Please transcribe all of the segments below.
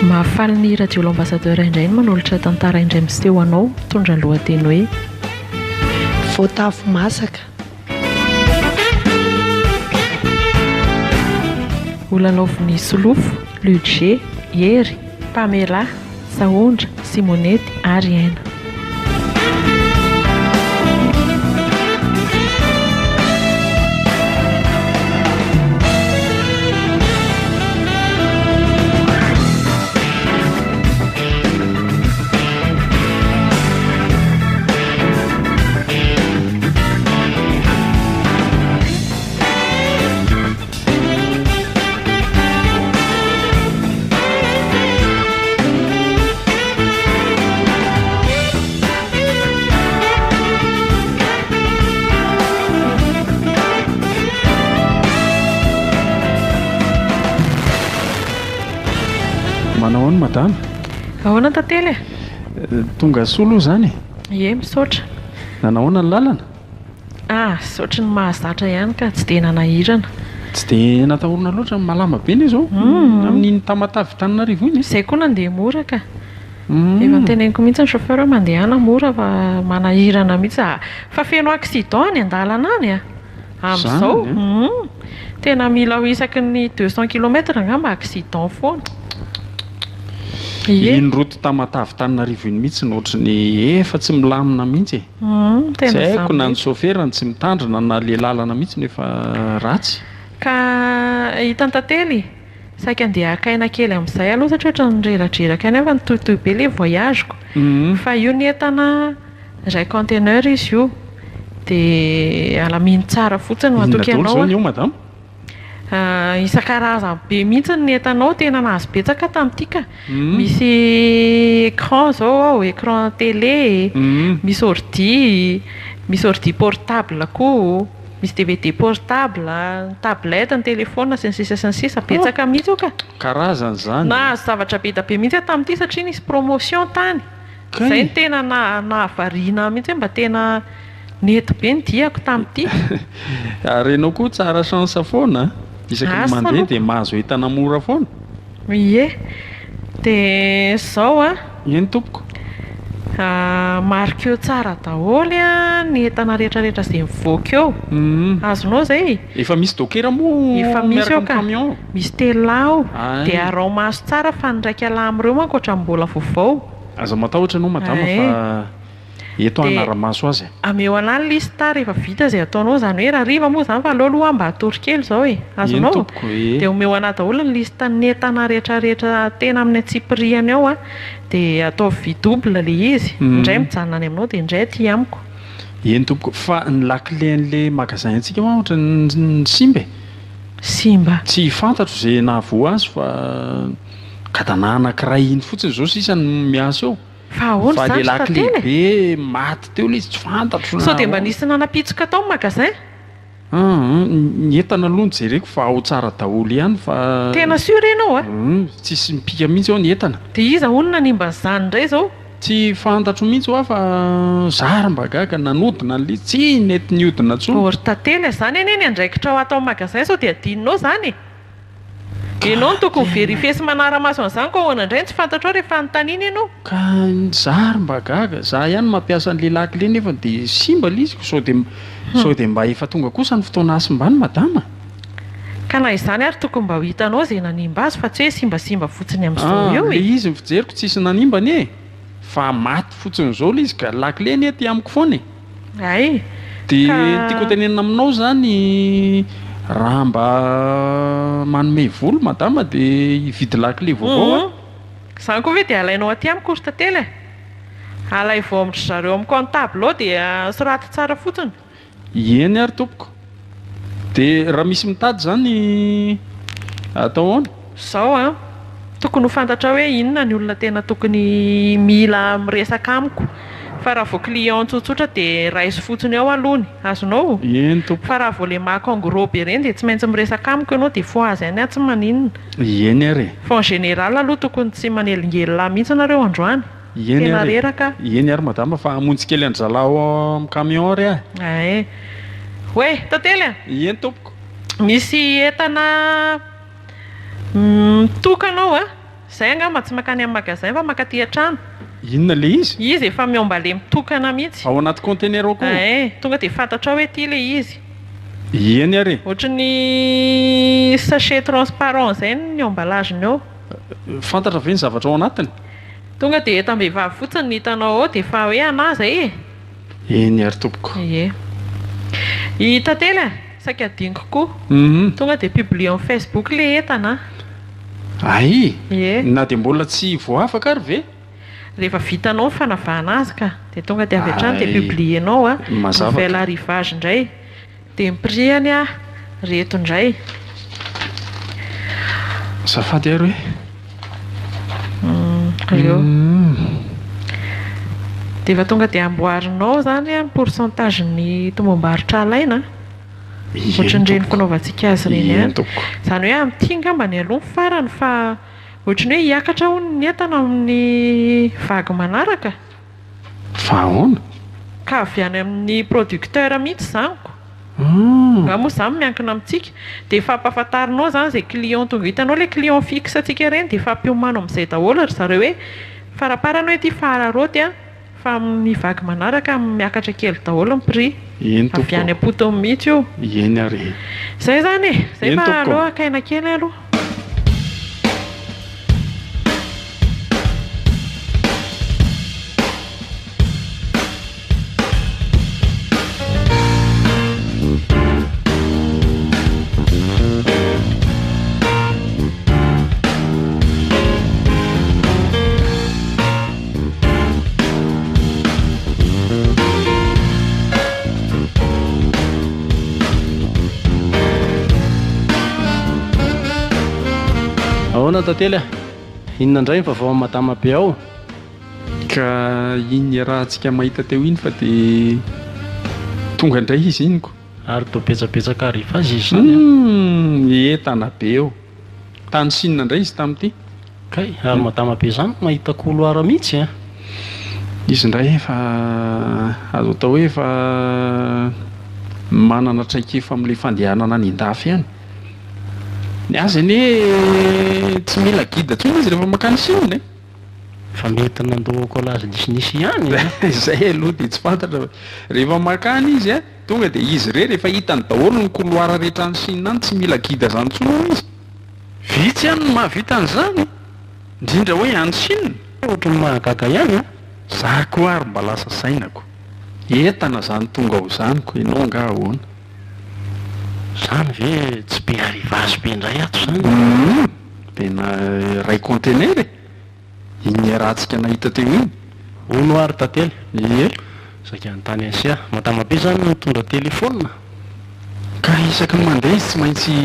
Mahafaly ny Radio L'Ambassadeur indray ny manolotra tantara indray miseho anao mitondra ny lohateny hoe. Voatavo masaka. Holalaovin'i Solofo, Ludger, Hery, Pamela, Sahondra, Simonety ary Aina. Manao ahoana madama? Ahoana Tantely e? Tonga soa aloha izany e? Ie, misaotra. Nanahoana ny lalana? Ah, ohatry ny mahazatra ihany ka, tsy dia nanahirana. Tsy dia natahorana loatra, malama be anie izao amin'iny Tamatave Antananarivo iny e. Izay koa nandeha mora ka. Efa noteneniko mihitsy ny chauffeur hoe mandehana mora fa manahirana mihitsy ah. Fa feno accident any an-dalana any ah. Amin'izao, hum. Tena mila ho isaky ny deux cent kilomètre angamba accident foana. Ie. Iny route Tamatave Antananarivo iny mihitsy no ohatry ny efa tsy milamina mihitsy e. Tena Tsy haiko izany na ny mihitsy. chauffeur no tsy mitandrina na le lalana mihitsy no efa ratsy. Ka hitan'i Tantely, saika andeha haka aina kely amin'izay aloha satria ohatran'ny reradreraka aina fa nitohitohy be ilay voyage-ko. Fa io ny entana iray conteneur izy io, dia alamino tsara fotsiny, Inona matoky daholo anao izao aho. ny eo madama? Isan-karazany be mihitsy ny entana ao, tena nahazo betsaka aho tamin'ity ka. Misy écran izao ao, écran télé, misy ordi, misy ordi portable koa, misy DVD portable, ny tablette, ny téléphone sy ny sisa sy ny sisa, betsaka mihitsy io ka. Karazany izany. Nahazo zavatra be dia be mihitsy aho tamin'ity satria nisy promotion tany. Kay. Izay no tena nahavariana ahy mihitsy hoe mba tena nety be ny diako tamin'ity. Ary ianao koa tsara chance foana a! Isaky ny Asa mandeha aloha. dia mahazo entana mora foana. Ie. Dia izao an. Eny tompoko. Marqueo tsara daholo an ny entana rehetra rehetra izay mivoaka eo. Azonao izay? Efa misy docker moa Efa misy miaraka eo amin'ny ka. camion? Misy telolahy ao. Hay. Dia araho maso tsara fa ny iraika lahy amin'ireo manko ohatran'ny mbola vaovao. Aza matahotra ianao madama Hay. fa eto Dia hanara-maso azy e. ameo anah ny liste rehefa vita izay ataonao, izany hoe rahariva moa izany fa aleo aloha aho mba hatory kely izao e. Eny Azonao? tompoko e. Dia omeo anah daholo ny liste ny entana rehetrarehetra tena amin'ny antsipirihany ao an, dia ataovy double ilay izy, indray mijanona any aminao dia indray aty amiko. Eny tompoko, fa ny lakile an'ilay magasin antsika hoa ohatran'ny simba e. Simba. Tsy fantatro izay nahavoa azy fa gadana anankiray iny fotsiny izao sisa no miasa eo. Fa ahoana Fa izany le ry lakile Tantely e? be maty teo ilay izy tsy fantatro na Sao dia mba ahoana. nisy nanapitsoka tao ny magasin? Hum, ny entana aloha no jereko fa ao tsara daholo ihany fa. Tena sûr ianao a? Hum, tsisy mipika mihitsy ao ny entana. Dia iza hono nanimba an'izany indray izao? Tsy fantatro mihitsy hoa fa za ary mba gaga nanodina an'ilay izy, tsy nety niodina intsony. Ô ry Tantely a, izany anie ny andraikitrao ato amin'ny magasin sao dia adinonao izany e! Ianao no tokony mi-verifier sy manara-maso an'izany koa ahoana indray no tsy fantatrao rehefa anontaniana ianao? Ka za ary mba gaga, za ihany mampiasa an'ilay lakile nefa dia simba ilay izy, sao dia sao dia mba efa tonga kosa ny fotoana hasimbany madama? Ka na izany ary tokony mba ho hitanao izay nanimba azy fa tsy hoe simbasimba fotsiny amin'izao Ah, eo e! ilay izy ny fijeriko tsisy nanimba anie e! Fa maty fotsiny izao ilay izy ka, lakile anie aty amiko foana e! Hay! Dia Ka. ny tiako hotenenina aminao izany, raha mba manome vola madama dia hividy lakile vaovao aho. Hum! Izany koa ve dia alainao aty amiko ry Tantely e! Alaivo ao amin-dry zareo amin'ny comptable ao dia soraty tsara fotsiny. Eny ary tompoko. Dia raha misy mitady izany atao ahoana? Izao an! Tokony ho fantatrao hoe inona ny olona tena tokony mila miresaka amiko. Fa raha vao client tsotsotra dia raiso fotsiny ao alohany. Azonao? Eny tompoko. Fa raha vao le maka en gros be ireny dia tsy maintsy miresaka amiko ianao dia fohaza ihany aho tsy maninona. Eny ary e. Fa en général aloha tokony tsy manelingelina ahy mihitsy nareo androany. Eny Tena ary e. reraka aho. Eny ary madama fa hamonjy kely an-dry zalahy ao amin'ny camion ary aho e. Ae. Oe, Tantely a! Eny tompoko. Misy entana mitokana ao a! Zay angamba tsy mankany amin'ny magasin fa mankaty an-trano. Inona le izy? Izy efa mi-emballer mitokana mihitsy. Ao anaty conteneur ao koa? Ae, tonga dia fantatrao hoe ity le izy. Eny ary e. Ohatry ny sachet transparent zay ny emballage-ny ao. Fantatra ve ny zavatra ao anatiny? Tonga dia entam-behivavy fotsiny ny hitanao ao dia efa hoe anà zay e! Eny ary tompoko. Ie. I Tantely a! Saika adinoko koa. Tonga dia publier ao Facebook le entana an! Hay! Ie. Na dia mbola tsy voaafaka ary ve? Rehefa vitanao ny fanavahana azy ka! Dia tonga dia avy hatrany dia publier-nao an! Mazava ka. Nouvel arrivage indray. Dia ny prix-ny an! Reto indray. Azafady ary hoe. Reo. Dia efa tonga dia amboarinao izany ny pourcentage ny tombom-barotra alaina an. Ohatran'ireny fanaovantsika azy ireny ihany. Izany hoe amin'ity angamba ny aloha ny farany fa ohatran'ny hoe hiakatra hono ny entana amin'ny vague manaraka. Fa ahoana? Ka avy any amin'ny producteur mihitsy izany ko. Angaha moa izany miankina amintsika? Dia efa ampahafantarinao izany izay client tonga eo. Hitanao ilay client fixe antsika ireny dia efa ampiomano amin'izay daholo ry zareo hoe faraparany hoe ity fararaoty an, fa amin'ny vague manaraka miakatra kely daholo ny prix. Eny Avy tompoko. any am-potony mihitsy io. Eny ary e. Izay izany e! Izay Eny fa tompoko. aleo haka aina kely aloha. Ahoana Tantely a! Inona indray ny vaovao amin'i Madama be ao? Ka iny iarahantsika mahita teo iny fa dia tonga indray izy iny ko. Ary toa betsabetsaka hariva azy izy izany an! Humm! Entana be eo. Tany Chine indray izy tamin'ity. Kay, ary madama be izany mahita couloir mihitsy an! Izy indray efa azo atao hoe efa manana traikefa amin'ilay fandehanana any an-dafy any. Ny azy anie tsy mila guide intsony izy rehefa mankany Chine e! Fa mety nandoa collage nisinisy ihany an! Izay aloha dia tsy fantatra fa rehefa mankany izy an, tonga dia izy irery efa hitany daholo ny couloir rehetra any Chine any, tsy mila guide izany intsony hono izy. Vitsy ihany no mahavita an'izany, indrindra hoe any Chine. Ohatran'ny mahagaga ihany an! Za koa ary mba lasa saina ko! Entana zany tonga ao zany ko enao angaha ahoana? Zany ve tsy be arrivage be indray ato zany? Humm! Tena iray conteneur e! Iny niarahantsika nahita teo iny. Hono hoa ry Tantely? Ie. Saika hanontany an'i Sia. Madama be zany no nitondra telephone? Ka isaky ny mandeha izy tsy maintsy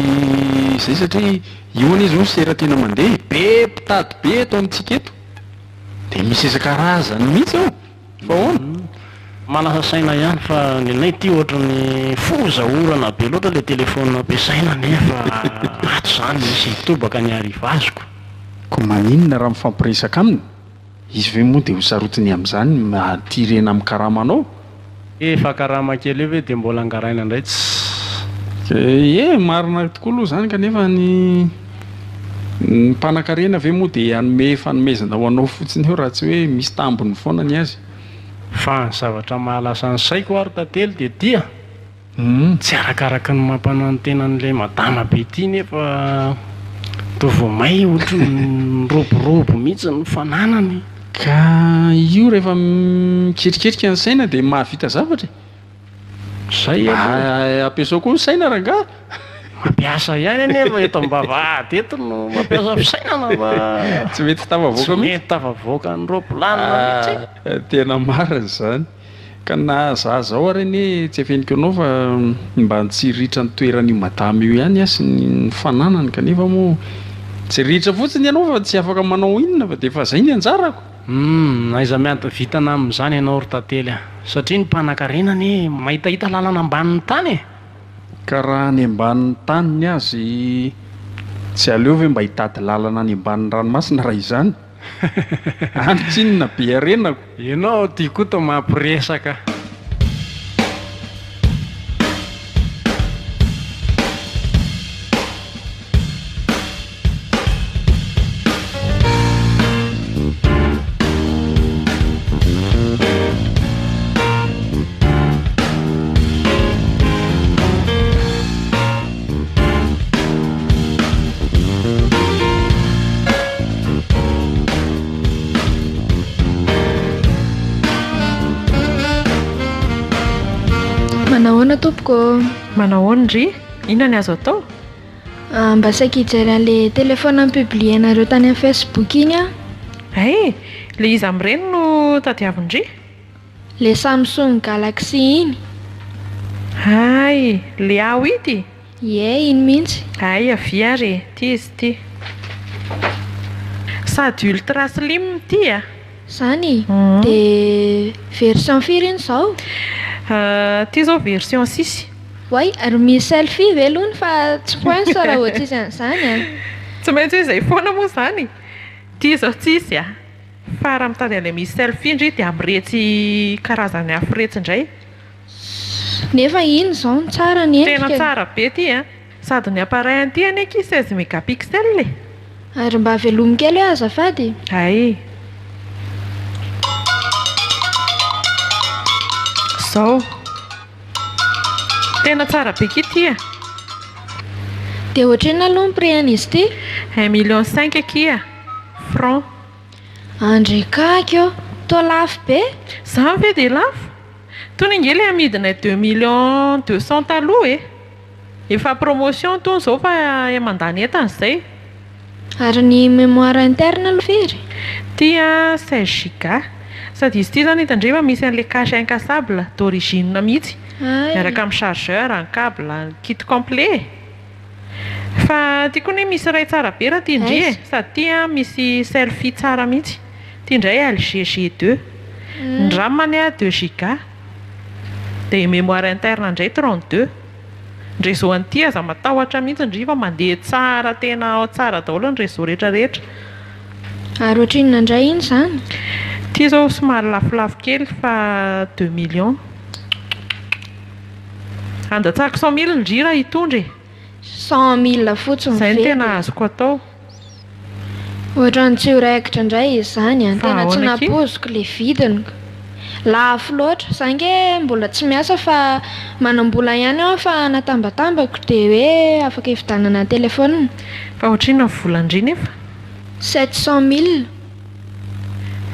izay satria io anie izao ny sera tena mandeha e! Be mpitady be eto amintsika eto. Dia misy isan-karazany mihitsy ao. Fa ahoana? Manasa saina ihany fa nenay ity ohatran'ny foza orana be loatra le telephone ampiasaina nefa ato zany misy hitobaka ny arrivage-ko. Ko maninona raha mifampiresaka aminy? Izy ve moa dia ho sarotiny amin'izany maha-tirena amin'ny karamanao? Efa karama kely eo ve dia mbola angaraina indray tsy. Ie, marina tokoa aloha izany kanefa ny ny mpanakarena ve moa dia hanome fanomezana ho anao fotsiny eo raha tsy hoe misy tambiny foana ny azy. Fa ny zavatra mahalasa ny saiko ary Tantely dia tia tsy arakaraka ny mampanantena an'ilay madama be ity nefa toa vao may ohatry ny miroborobo mihitsy ny fananany. Ka io rehefa mikitrikirika ny saina dia mahavita zavatra e! Zay aloha. Mba ampiasao koa ny saina rangaha. Mampiasa ihany anefa eto am-bavahady eto no mampiasa fisainana fa Tsy mety tafavoaka tsy mihitsy. mety tafavoaka ny roplanina mihitsy. Ah, tena marina izany. Ka na za zao ary anie tsy afeniko anao fa mba nitsiriritra ny toeran'io madama io ihany aho sy ny fananany kanefa moa. Tsy ritra fotsiny ianao fa tsy afaka manao inona fa dia efa izay ny anjarako. Humm, aiza miady vintana amin'izany ianao ry Tantely a! Satria ny mpanankarena anie mahitahita lalana ambanin'ny tany e! Ka raha any ambanin'ny tany ny azy, tsy aleo ve mba hitady lalana any ambanin'ny ranomasina raha izany? Any tsinona be harenako. Ianao ty koa toa mampiresaka. Manahoana tompoko ô? Manahoana ndry? Inona ny azo atao? Ah, mba saika hijery an'ilay telephone ni-publier-nareo tany amin'ny Facebook iny aho. Hay! Ilay iza amin'ireny no tadiavin-dry? Ilay Samsung Galaxy iny. Hay! Ilay A8? Ie, iny mihitsy. Hay, avia ary e! Ity izy ity. Sady ultra slim ity a! Izany? Dia version firy iny izao? Ity izao version six. Oay, ary misy selfie ve aloha fa tsy poince raha vao tsisy an'izany a! Tsy maintsy hoe izay foana moa izany. Ity izao tsisy a! Fa raha mitady an'ilay misy selfie ndry dia amin'iretsy karazany hafa iretsy indray. Nefa iny izao no tsara ny Tena endrika e! tsara be ity a! Sady ny appareil an'ity anie akia 16 mégapixels e! Ary mba velomy kely hoe azafady e! Hay! Zao! Tena tsara be akia ity a! Dia ohatrinona aloha ny prix an'izy ity? Un million cinq akia! Francs. Andrekaky ô! Toa lafo be? Zany ve dia lafo? Tony ange ilay amidinay deux millions deux cents taloha e! Efa promotion tony izao fa mandany entana izay. Ary ny mémoire interne aloha firy? Ity an 16 giga. Sady izy ity izany hitan-dry fa misy an'ilay cache incassable d'origine mihitsy. Miaraka amin'ny chargeur, ny cable, ny kit complet e! Fa ity koa anie misy iray tsara be raha tian-dry e! Sady ity an misy selfie tsara mihitsy. Ity indray LG G2. Ny RAM-ny an deux giga. Dia mémoire interne indray 32. Ny réseau an'ity aza matahotra mihitsy ndry fa mandeha tsara tena ao tsara daholo ny réseau rehetra rehetra. Ary ohatrinona indray iny izany? Ity izao somary lafolafo kely fa deux millions. Andatsahako cent mille ndry raha hitondra e! 100 mille fotsiny Izay no ve tena dia. azoko atao. Ohatran'ny tsy ho raikitra indray izany an! Fa Tena tsy ahoana akia? nampoiziko ilay vidiny ka. Lafo loatra. Za ange mbola tsy miasa fa manam-bola ihany aho fa natambatambako dia hoe afaka hividianana telephone. Fa ohatrinona ny volan-dry nefa? 700 mille.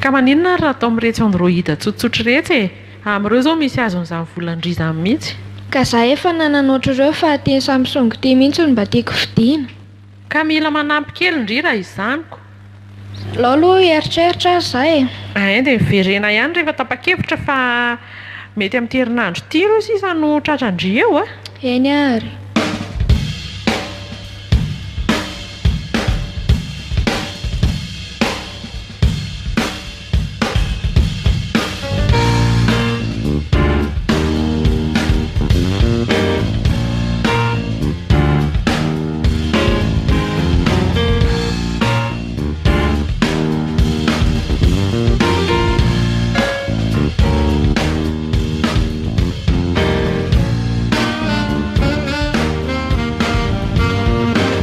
Ka maninona ary raha atao amin'iretsy android tsotsotra iretsy e? Amin'ireo izao misy azon'izany volan-dry izany mihitsy. Ka za efa nanana ohatr'ireo fa ty Samsung ty mihitsy no mba tiako vidiana. Ka mila manampy kely ndry raha izany ko. Alao aloha hieritreritra ary za e. Ein dia miverena ihany rehefa tapa-kevitra fa mety amin'ity herinandro ity ireo sisa no tratran-dry eo a. Eny ary.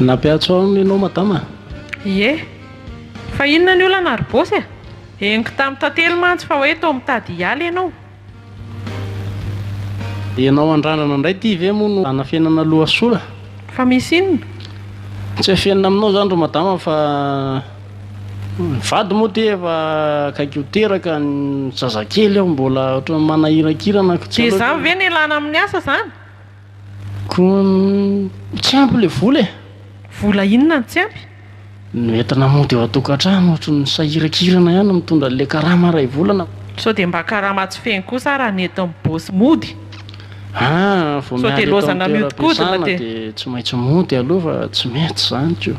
Nampiantso ahy ianao madama? Ie. Fa inona ny olana ry boss e? Henoko tamin'i Tantely mantsy fa hoe toa mitady hiala ianao. Ianao andrandrana indray ity ve moa no anafenana loha sola? Fa misy inona? Tsy afenina aminao izany ry madama fa ny vady moa ity efa akaiky ho teraka, ny zazakely aho mbola ohatran'ny manahirankirana ko tsy Dia aleo izany ve ny ialana amin'ny asa izany? Ko tsy ampy ilay vola e! Vola inona no tsy ampy? Ny entina mody ao an-tokantrano ohatry ny sahirankirana ihany mitondra an'ilay karama iray volana. Sao dia mba karama tsy feno kosa ara ny entin'ny boss mody? Ah, vao Sao dia miala eto lozana amin'ny mihodinkodina toeram-piasana dia. dia tsy maintsy mody aloha fa tsy mety izany ko.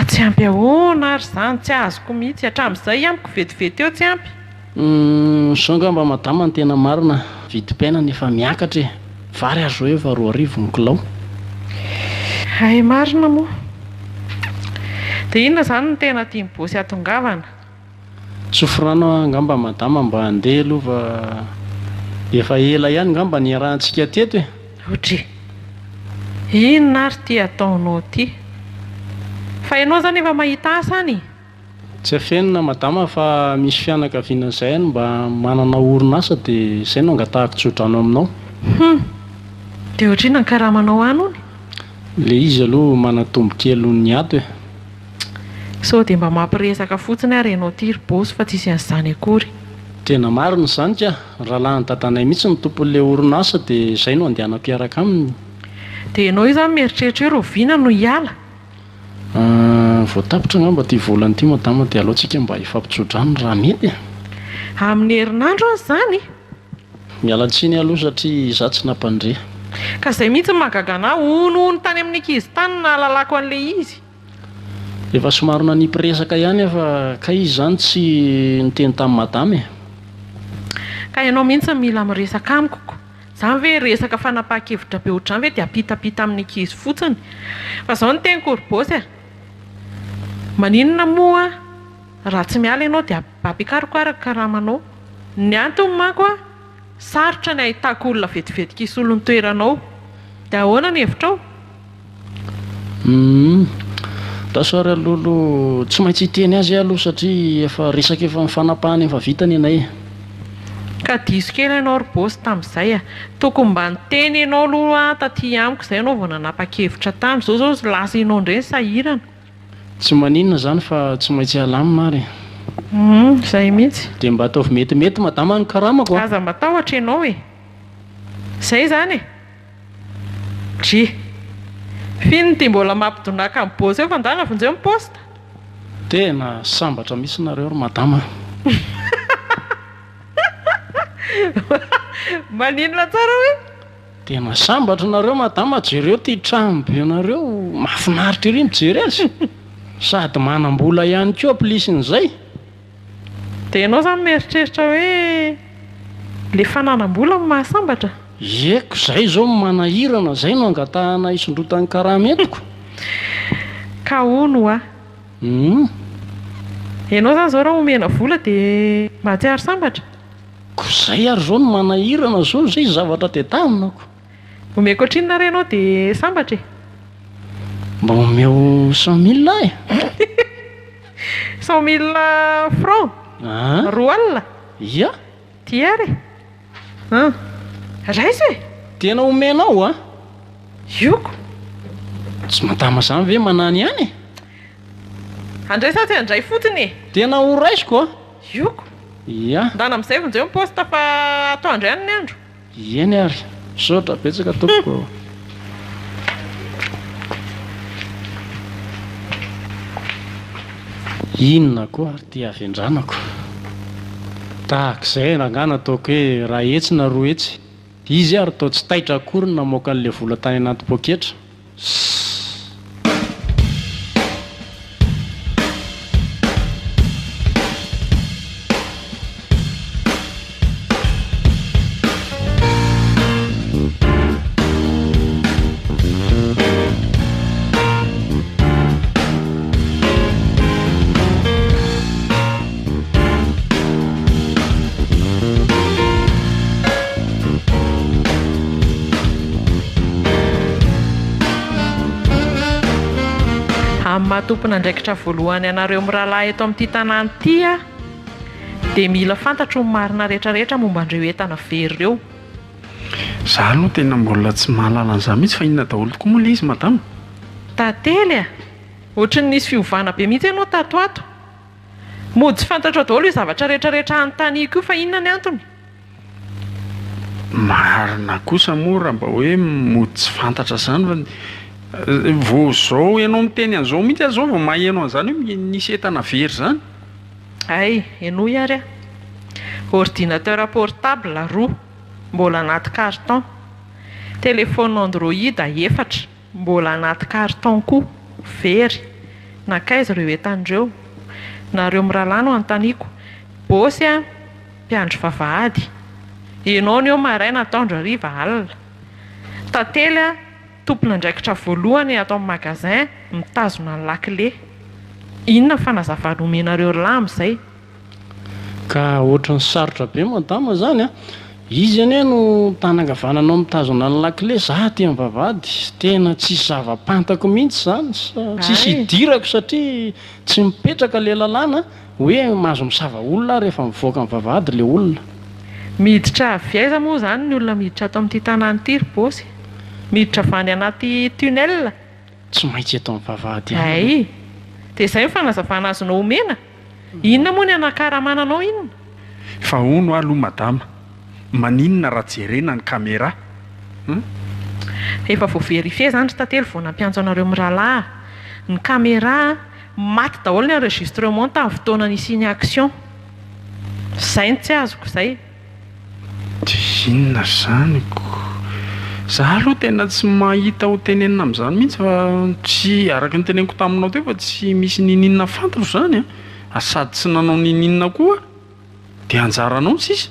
Ka tsy ampy ahoana ary izany? Tsy azoko mihitsy. Hatramin'izay amiko vetivety eo tsy ampy. Humm, izao angamba madama no tena marina, vidim-piainana efa miakatra e! Vary ary izao efa 2000 ny kilao. Hay marina moa. Dia inona izany no tena tian'i Bosy hatongavana? Tsofy rano aho angamba madama mba handeha aloha fa efa ela ihany angamba niarahantsika teto e! Ohatry. Inona ary ity ataonao ity? Fa ianao izany efa mahita asa any? Tsy afenina madama fa misy fianakaviana izay any mba manana orinasa dia izay no angatahako tsodrano aminao. Hum! Dia ohatrinona ny karamanao any hono? Ilay izy aloha manatombo kely noho ny ato e! Sao dia mba mampiresaka fotsiny ary ianao ity ry Boss fa tsisy an'izany akory. Tena marina izany ka! Rahalahin'i dadanay mihitsy no tompon'ilay orinasa dia izay no andehanako hiaraka aminy. Dia ianao io izany mieritreritra hoe rahoviana no hiala? Vao tapitra angamba ity volana ity madama dia aleo tsika mba hifampitsodrano raha mety e! Amin'ny herinandro any izany? Miala tsiny aloha satria izaho tsy nampandre. Ka izay mihitsy no mahagaga anah, honohono tany amin'ny ankizy tany no nahalalako an'ilay izy. Efa somary nanipy resaka ihany aho fa kay izy izany tsy niteny tamin'i madama e! Ka ianao mihitsy no mila miresaka amiko ko! Izany ve resaka fanapahan-kevitra be ohatr'izany ve dia ampitampita amin'ny ankizy fotsiny? Fa izao no teniko ry Bosy a! Maninona moa raha tsy miala ianao dia ampiakariko ary ny karamanao? Ny antony manko a, sarotra ny ahitako olona vetivetiky hisolo ny toeranao. Dia ahoana ny hevitrao? Humm. Lasa ary aloha aloha tsy maintsy hiteny azy aho aloha satria efa resaka efa nifanapahana efa vita ny anay e. Ka diso kely ianao ry boss tamin'izay a. Tokony mba niteny ianao aloha taty amiko izay ianao vao nanapa-kevitra tany. Izao izao lasa ianao indray no sahirana. Tsy maninona izany fa tsy maintsy alamina ary e. Humm izay mihitsy. Dia mba ataovy metimety madama ny karamako a. Aza matahotra ianao e. Izay izany e. Dry. F'inona ity mbola mampidonaka an'i Boss eo fa ndana vonjeo ny poste. Tena sambatra mihitsy nareo ry madama a. Maninona tsara hoe? Tena sambatra nareo madama jereo ty trano be nareo mahafinaritra ery mijery azy sady manambola ihany koa plisin'izay. Dia ianao izany mieritreritra hoe le fananam-bola no mahasambatra? Ieko, zay izao no manahirana, zay no angatahana hisondrotan'ny karama entiko. Ka hono hoa. Hum. Ianao izany izao raha omena vola dia mahatsiaro sambatra? Ko zay ary zao no manahirana zao zay zavatra tedavina ko. Omeko ohatrinona ary ianao dia sambatra e? Mba omeo cent mille aho e! 100 mille francs? An! 20 alina? Ia! Ty ary e! An! Raiso e! Tena omenao an! Ioko! Tsy madama zany ve manany ihany e? Handray sa tsy handray fotsiny e? Tena ho raisiko an! Ioko! Ia! Ndana amin'izay vonjeo ny poste fa atoandro ihany ny andro. Eny ary! Misaotra betsaka tompoko ô! Inona koa ary ity havendranako? Tahak'izay rangahy nataoko hoe iray hetsy na 200. Izy ary toa tsy taitra akory ny namoaka an'ilay vola tany anaty poketra. Sss. Amin'ny maha tompon'andraikitra voalohany anareo mirahalahy eto amin'ity tanàna ity aho dia mila fantatro ny marina rehetra rehetra momba an'ireo entana very ireo. Za aloha tena mbola tsy mahalala an'izany mihitsy fa inona daholo tokoa moa ilay izy madama? Tantely a! Ohatry ny nisy fiovana be mihitsy ianao tato ato. Mody tsy fantatrao daholo io zavatra rehetra rehetra anontaniako io fa inona ny antony? Marina kosa moa raha mba hoe mody tsy fantatra izany fa vao izao ianao miteny an'izao mihitsy aho izao vao maheno an'izany hoe nisy entana very izany. Hay, henoy ary aho. Ordinateur portable roa, mbola anaty carton. Téléphone Android efatra. Mbola anaty carton koa, very. Nankaiza ireo entana ireo? Nareo mirahalahy no anontaniako. Bosy a! Mpiandry vavahady. Ianao no eo maraina, atoandro, hariva, alina. Tantely a! Tompon'andraikitra voalohany ato amin'ny magasin, mitazona ny lakile. Inona ny fanazavana omenareo ry lahy amin'izay? Ka ohatran'ny sarotra be madama zany a! Izy anie no tanankavananao mitazona ny lakile, za aty amin'ny vavahady, tena tsisy zava-pantako mihitsy zany, tsisy idirako satria tsy mipetraka le lalàna hoe mahazo misava olona rehefa mivoaka ny vavahady le olona. Miditra avy aiza moa zany ny olona miditra ato amin'ity tanàna ity ry bosy? Miditra avy any anaty tunnel? Tsy maintsy eto amin'ny vavahady ihany aloha. Hay! Dia izay no fanazavana azonao omena? Inona moa ny anakaramana anao inona? Fa hono aloha madama, maninona raha jerena ny camera hum? Efa voa-verifier izany ry Tantely vao nampiantso anareo mirahalahy. Ny camera maty daholo ny enregistrement tamin'ny fotoana nisian'ny action. Izay no tsy azoko izay. Dia inona izany ko? Za aloha tena tsy mahita ho tenenina amin'izany mihitsy fa tsy araka ny teneniko taminao teo fa tsy misy niniana fantatro izany an! Ary sady tsy nanao niniana koa aho. Dia anjaranao ny sisa.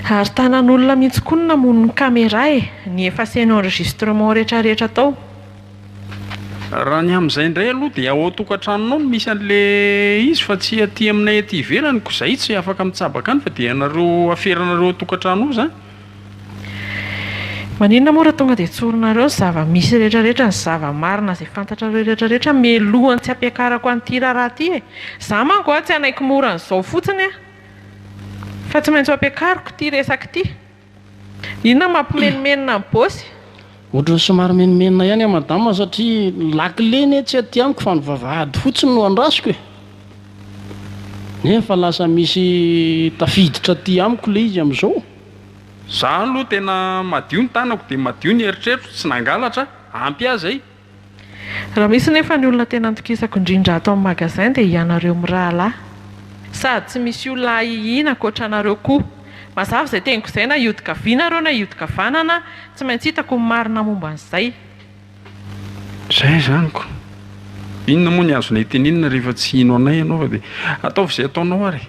Ary tanan'olona mihitsy koa no namono ny camera e! Ni-effacer ny enregistrement retraretra tao. Raha ny amin'izay indray aloha dia ao an-tokantranonao no misy an'le izy fa tsy aty aminay aty ivelany ko zay tsy afaka mitsabaka any fa dia ianareo aferanareo ao an-tokantrano ao izany. Maninona moa raha tonga dia tsorinareo ny zava-misy retraretra, ny zava-marina izay fantatrareo retraretra mialohan'ny tsy hampiakarako an'ity raharaha ity e! Za manko a tsy hanaiky mora an'izao fotsiny aho fa tsy maintsy ho ampiakariko ity resaka ity. Inona no mampimenomenona an'i Bosy? Ohatran'ny somary menomenona ihany aho madama satria ny lakile anie tsy aty amiko fa ny vavahady fotsiny no andrasiko e! Nefa lasa misy tafiditra aty amiko ilay izy amin'izao. Za aloha tena madio ny tanako dia madio ny eritreritro, tsy nangalatra, ampy ahy zay. Raha misy nefa ny olona tena antokisako indrindra ato amin'ny magasin dia ianareo mirahalahy. Sady tsy misy olona ahiahiana ankoatra anareo koa. Mazava izay teniko izay na hiodin-kavia nareo na hiodin-kavanana, tsy maintsy hitako ny marina momba an'izay. Izay izany ko. Inona moa ny azonay tenenina rehefa tsy hino anay ianao fa dia ataovy izay ataonao ary e.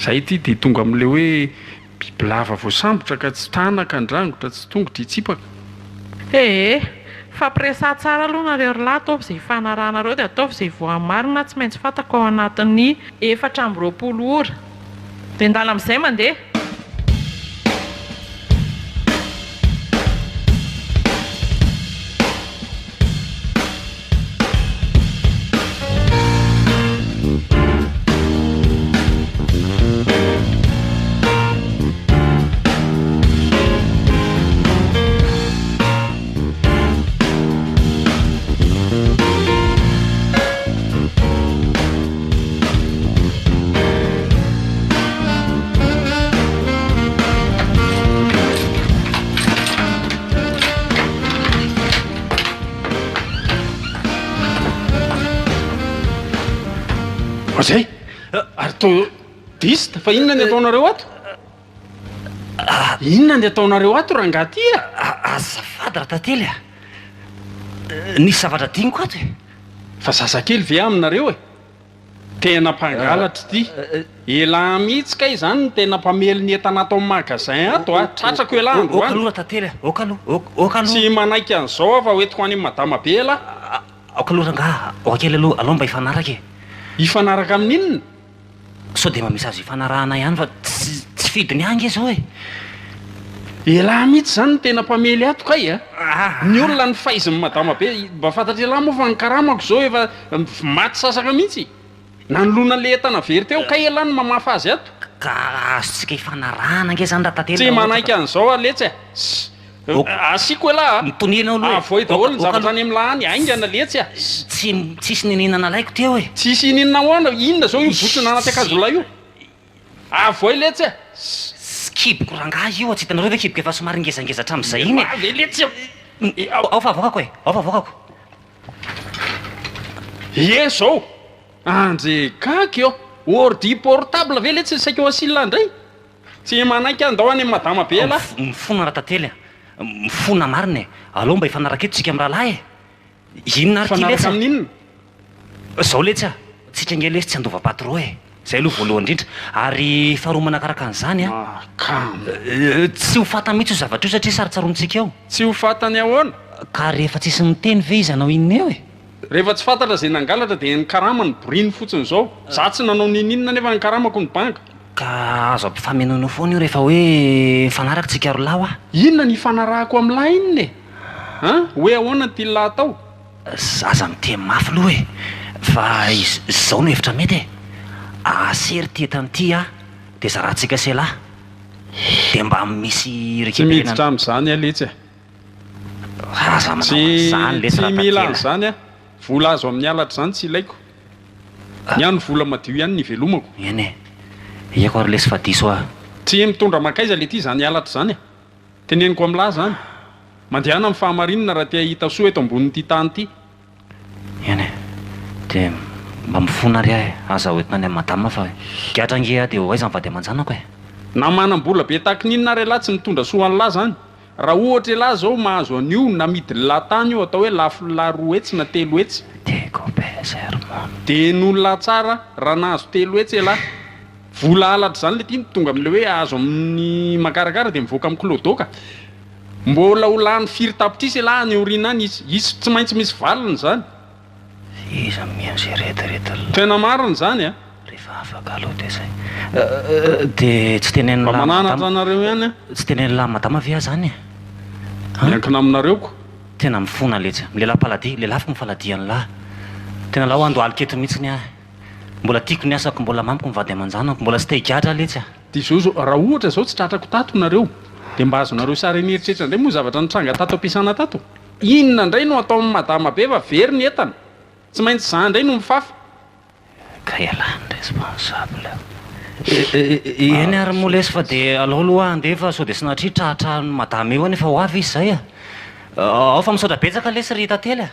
Zay ity dia tonga amin'ilay hoe bibilava voasambotra ka tsy tanaka handrangotra, tsy tongotra hitsipaka. Ee, fampiresaha tsara aloha nareo ry lahy, ataovy izay ifanarahanareo dia ataovy izay voamarina, tsy maintsy fantako ao anatin'ny 24 ora. Dia ndana amin'izay mandeha. Zay! Ary to dista fa inona ny ataonareo ato? Inona ny ataonareo ato rangahy ty a? Azafady Ratantely a! Nisy zavatra adinoko ato e! Fa zazakely ve aminareo e? Tena mpangalatra ity. Elah mihitsy kay izany no tena mpamely ny entana ato amin'ny magasin ato a! Tratrako elah Oka androany. aloha Ratantely a! Oka aloha, oka aloha. Tsy manaiky an'izao aho fa hoentiko any amin'i madama be elah. Aoka aloha rangaha, aoka kely aloha, aleo mba hifanaraka e! Hifanaraka amin'inona? Sao dia mba misy azo ifanarahana ihany fa tsy tsy fidiny ahy ange izao e! Elah mihitsy izany no tena mpamely ato kay a! Ny olona ny faizin'i madama be, mba fantatr'elah moa fa ny karamako izao efa maty sasaka mihitsy! Nanoloana an'ilay entana very teo kay elah no mamafa azy ato! Ka azontsika ifanarahana ange izany Ratately Tsy raha ohatra manaiky ka. an'izao aho letsy a! Asiako elah a! Mitonia ianao aloha e! Avoay daholo ny Oka zavatra aloha. any amin'lah any, haingana letsy a! Tsy tsisy niniana nalaiko teo e! Tsisy ininona ahoana? Inona izao io botsina anaty akanjolahy io? Avoay letsy a! Kiboko rangahy io a! Tsy hitanareo ve kiboko efa somary ngezangeza hatramin'izay iny e! Elah ve letsy a! Ao fa avoakako e! Ao fa avoakako! Ie zao! Andre gaga eo! Ordi portable ve letsy ny saika ho asiana indray? Tsy manaiky aho ndao any amin'i madama be elah! Mifona Ratantely a! Mifona marina e! Aleo mba hifanaraka eto tsika mirahalahy e! Inona ary ty Hifanaraka letsy a? amin'inona? Zao letsy a! Tsika nge lesy tsy handova patro e! Zay aloha voalohany indrindra. Ary faharoa manakaraka an'izany an! Mahakamo. Tsy ho fantany mihitsy io zavatra io satria sarontsaronintsika eo. Tsy ho fantany ahoana? Ka rehefa tsisy miteny ve izy hanao inona eo e? Rehefa tsy fantatra izay nangalatra dia ny karama no boriny fotsiny izao. Za tsy nanao n'inon'inona nefa ny karamako no banga. Ka azo ampifamenoina foana io rehefa hoe mifanaraka tsika roa lahy hoa. Inona ny hifanarahako amin'lah inona e? An? Hoe ahoana ny tian'lah atao? Aza miteny mafy aloha e! Fa izao no hevitra mety e! Asery ity entana ity aho dia zarantsika sy elah. Dia mba misy Tsy récupérer-na. miditra amin'izany aho letsy e! Aza manao an'izany letsy Tsy mila Ratatela. an'izany aho. Vola azo amin'ny halatra izany tsy ilaiko. Ny ahy ny vola madio ihany no ivelomako. Eny e! Iako ary lesy fa diso aho. Tsy mitondra mankaiza letia izany halatra izany e! Teneniko amin'lah izany. Mandehana amin'ny fahamarinana raha te hahita soa eto ambonin'ity tany ity. Eny e! Dia mba mifona ary aho e! Aza hoentina any amin'i madama fa higadra ange aho dia ho aiza ny vady aman-janako e! Na manam-bola be tahaky ny inona ary ialahy tsy mitondra soa an'lah izany. Raha ohatra elah zao mahazo an'io namidin'lah tany io atao hoe lafon'lah 200 na 300. Tiako be sermon. De henon'lah tsara raha nahazo 300 elah. Vola halatra zany le ty no tonga amle hoe azo amin'ny makarakara de mivoaka amin'ny clodo ka. Mbola ho lany firy tapitrisa elah any aoriana any hisy hisy tsy maintsy misy valiny zany. Iza no mihaino izay rediredy la. Tena marina izany a. Rehefa afaka aloha dia zay. Dia tsy Mba tenenin'lah mananatra madama. anareo ihany aho. Tsy tenenin'lah madama ve aho zany e? An? Miankina aminareo ko. Tena mifona letsy. Milehilahy mpaladia, lelafiko ny faladian'lah. Tena lao andohalika eto mihitsiny aho. Mbola tiako ny asako, mbola mamiko ny vady aman-janako, mbola tsy te higadra aho letsy a. Dia izao izao, raha ohatra izao tsy tratrako tato nareo, dia mba azonareo sary an'eritreritra indray moa ny zavatra nitranga tato am-piasana tato? Inona indray no ataon'i madama be fa very ny entana? Tsy maintsy za indray no mifafa. Ka ialahy ny responsable. Eny ary moa lesy fa dia alao aloha aho handeha fa sao dia sanatria tratran'i madama eo anefa ho avy izy izay a. Ao fa misaotra betsaka lesy ry Tantely a.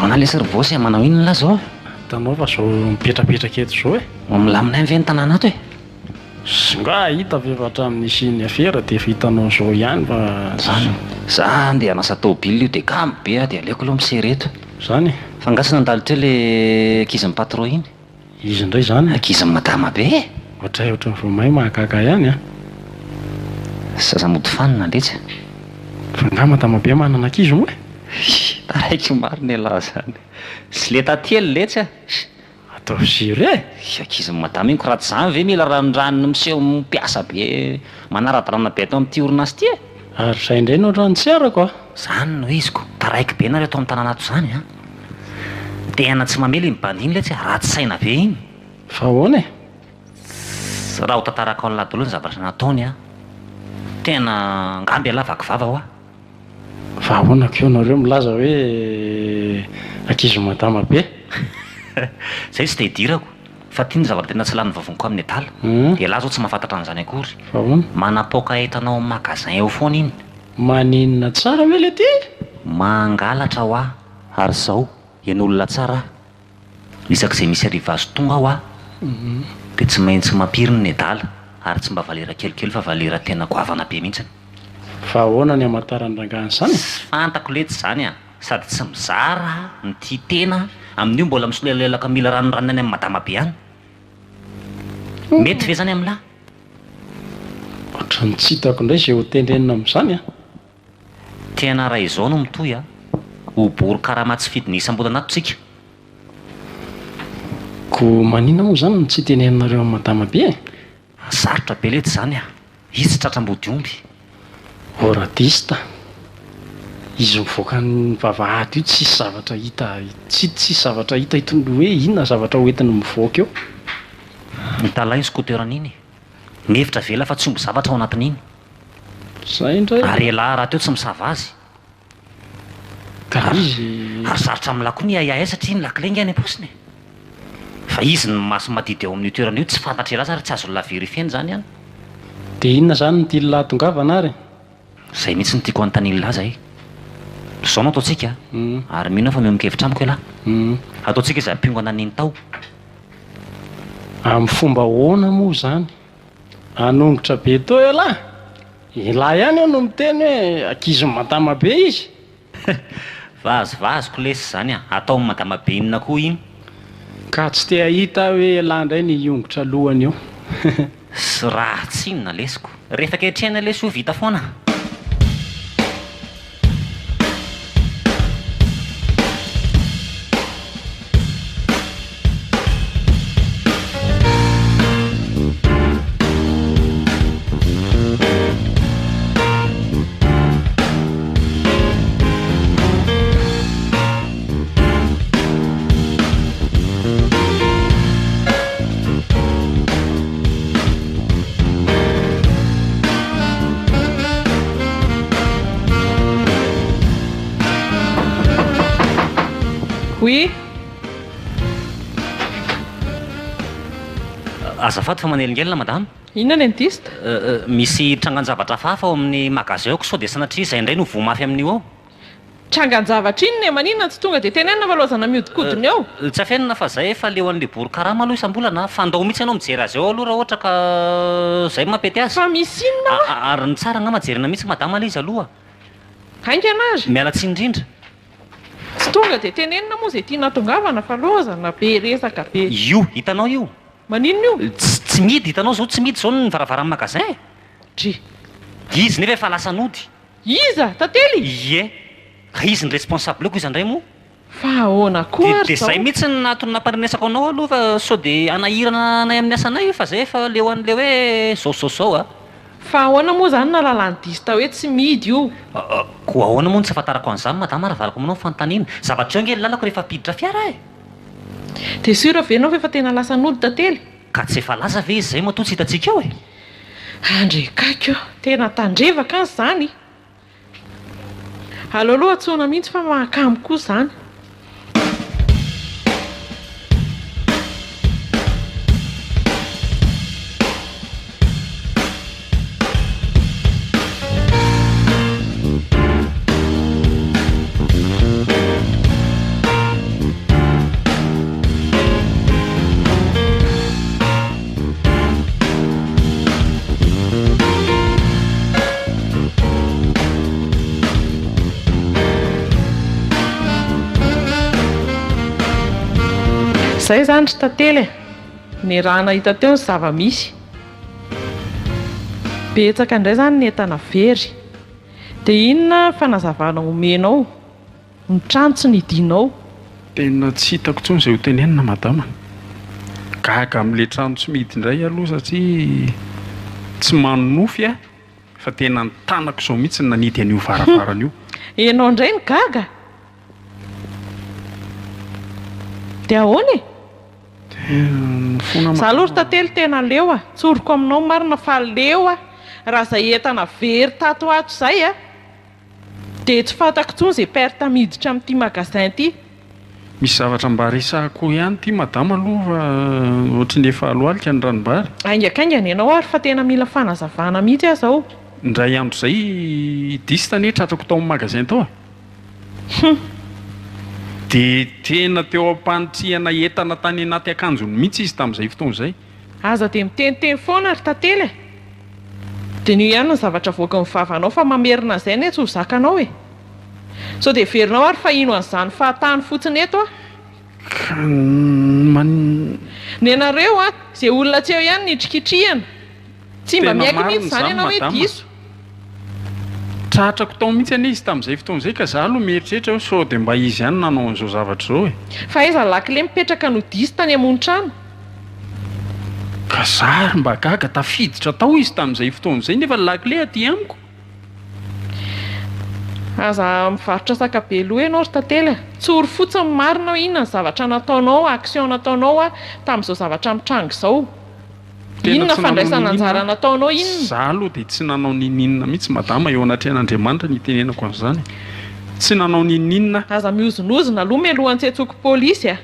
Ahoana lesy ry boss e, manao inona lah zao? Hitanao fa zao mipetrapetraka eto zao e. Milamina ihany ve ny tanàna ato e? Nga hita ve fa hatramin'ny nisian'ny afera dia efa hitanao zao ihany fa. Zany e. Za andeha hanasa tôbila io dia kamo be aho dia aleoko aloha misery eto. Zany e. Fa nga tsy nandalo teo le ankizin'ny patron iny? Izy indray izany? Ankizin'i madama be e! Ohatray ohatran'ny vao may mahagaga ihany an! Zaza mody fanina letsy a! Fa nga madama be manana ankizy moa e? Taraiky marina ialahy zany. Sy le tantely letsy a! Ataovy sérieux e! Ankizin'i madama iny ko raha tsy zany ve mila ranondranony miseho mpiasa be manara-dalàna be ato amin'ity orinasa ity e! Ary zay indray no ohatran'ny tsy arako a! Zany no izy ko! Taraiky be nareo ato amin'ny tanàna ato zany an! Tena tsy mamely iny bandy iny letsy a! Ratsy saina be iny! Fa ahoana e? Raha ho tantarako an'lah daholo ny zavatra nataony an! Tena angamba ialahy vaky vava hoa! Fa ahoana ko nareo milaza hoe ankizy madama be? Zay tsy dia idirako fa ty ny zavatra tena tsy lanin'ny vavoniko amin'ny adala. Ialahy zao tsy mahafantatra an'izany akory. Fa ahoana? Manapaoka entana ao amin'ny magasin ao foana iny. Maninona tsara ve le ty? Mangalatra hoa ary zao hen'olona tsara aho. Isak'izay misy arrivage tonga hoa dia tsy maintsy mampirina ny adala ary tsy mba valera kelikely fa valera tena goavana be mihitsiny. Fa ahoana ny hamantaran'ny rangahy an'izany e? Tsy fantako letsy izany a! Sady tsy mizara, mitia tena, amin'io mbola misolelelaka mila ranoranony any amin'i madama be any. Mety ve izany amin'lah? Ohatran'ny tsy hitako indray izay ho tenenina amin'izany a! Tena raha izao no mitohy a! Ho bory karama tsy fidiny isam-bolana ato tsika. Koa maninona moa izany no tsy teneninareo amin'i madama be e? Sarotra be letsy izany a! Izy tsy tratra ambodiomby. Oradista, izy mivoaka ny vavahady io tsisy zavatra hita tsy tsisy zavatra hita itony hoe inona zavatra ho entiny mivoaka eo. Mitalahy ny scooter-ny iny. Mihevitra ve elah fa tsy omby zavatra ao anatin'iny? Zay indray. Ary elah rahateo tsy misava azy. Ka. Izy. Ary sarotra amin'lah koa ny hiahiahy satria ny lakile nge any am-paosiny e! Fa izy no maso madidy ao amin'io toerana io, tsy fantatr'elah zany ary tsy azon'lah verifiena izany an! Dia inona izany no tian'lah hatongavana ary? Izay mihitsy no tiako hanontanian'lah zay. Izao no ataontsika, ary mino aho fa miombon-kevitra amiko elah. Ataontsika izay hampiongana an'iny tao. Amin'ny fomba ahoana moa izany? Hanongotra be toa elah? Elah ihany eo no miteny hoe ankizin'i madama be izy. Vazivaziko lesy izany a! Ataon'i madama be inona koa iny? Ka tsy te hahita aho hoe elah indray ny hiongotra lohany eo. Sy raha tsy inona lesiko. Rehefa ketrehina lesy io vita foana. Oui. Azafady fa manelingelina madama. Inona ny dentiste? Misy trangan-javatra hafahafa ao amin'ny magasin-ko sao dia sanatria izay indray no voa mafy amin'io ao. Trangan-javatra inona e? Maninona no tsy tonga dia tenenina fa laozana mihodinkodina eo? Tsy afenina fa zay efa leo an'le bory karama aloha isam-bolana a! Fandao mihitsy ianao mijery azy ao aloha raha ohatra ka zay no mampety azy. Fa misy inona hoa? Ary ny tsara angamba jerena mihitsy madama le izy aloha. Haingana ary. Miala tsiny indrindra. Tsy tonga dia tenenina moa izay tiana hatongavana fa lozana be resaka be. Io, hitanao io? Maninona io? Tsy, tsy mihidy, hitanao izao tsy mihidy izao ny varavaran'ny magasin e! Dry. Izy nefa efa lasa nody. Iza? Tantely? Ie. Ka izy ny responsable eo ko iza indray moa? Fa ahoana koa Dia ary dia izao? zay mihitsy no antony nampandrenesako anao aloha fa sao dia hanahirana anay amin'ny asanay io fa zay efa leo an'ilay hoe zao zao zao a. Fa ahoana moa izany nahalalan'i Dista hoe tsy mihidy io? Koa ahoana moa no tsy ahafantarako an'izany madama raha valako aminao ny fanontaniana? Zavatra eo ange ny lalako rehefa hampiditra fiara e! Dia sûr ve ianao fa efa tena lasa nody Tantely? Ka tsy efa lasa ve izy izay matoa tsy hitantsika eo e? Andrekaiky ô! Tena tandrevaka an izany! Aleo aloha antsoina mihitsy fa mahakamo koa izany. Izay izany ry Tantely e! Niarahana hita teo ny zava-misy. Betsaka indray izany ny entana very. Dia inona ny fanazavana omenao? Ny trano tsy nidinao. Tena tsy hitako intsony izay ho tenenina madama. Gaga amin'ilay trano tsy mihidy indray aloha satria tsy manonofy aho fa tena ny tanako izao mihitsy no nanidy an'io varavarana io. Ianao indray no gaga? Dia ahoana e? Tena mifona Za aloha madama. ry Tantely tena leo a! Tsoriko aminao marina fa leo aho raha izay entana very tato ho ato izay a! Dia tsy fantako intsony izay perte miditra amin'ity magasin ity. Misy zavatra mba resahako ihany ity madama aloha fa ohatry ny efa alohalika ny ranombary. Haingakaingana ianao ary fa tena mila fanazavana mihitsy aho izao. Indray andro izay i Dista anie tratrako tao amin'ny magasin tao e. Hum. Dia tena teo am-panitrihana entana tany anaty akanjony mihitsy izy tamin'izay fotoana izay. Aza dia miteniteny foana ry Tantely e! Diniho ihany ny zavatra avoakan'ny vavanao fa mamerina an'izay anie tsy ho zakanao e! Sao dia heverinao ary fa hino an'izany fahatany fotsiny eto aho? Ka man. Nenareo an! Izay olona tsy eo ihany no itrikitrihana! Tsy mba Tena miaiky marina mihitsy izany izany ianao hoe madama. diso. Tratrako tao mihitsy anie izy tamin'izay fotoana izay ka za aloha mieritreritra hoe sao dia mba izy ihany nanao an'izao zavatra izao e. Fa aiza ny lakile mipetraka no diso tany amonon-trano? Ka za ary mba gaga tafiditra tao izy tamin'izay fotoana izay nefa ny lakile aty amiko. Aza mivarotra saka be loha ianao ry Tantely a! Tsory fotsiny ny marina hoe inona ny zavatra nataonao, action nataonao tamin'izao zavatra mitranga izao. Tena Inona tsy nanao fandraisana niniana anjara aho. nataonao inona? Za aloha dia tsy nanao niniana mihitsy madama eo anatrehan'Andriamanitra no itenenako an'izany. Tsy nanao n'inon'inona aho. Aza mihozonozona aloha mialohan'ny tsy hiantsoako polisy a!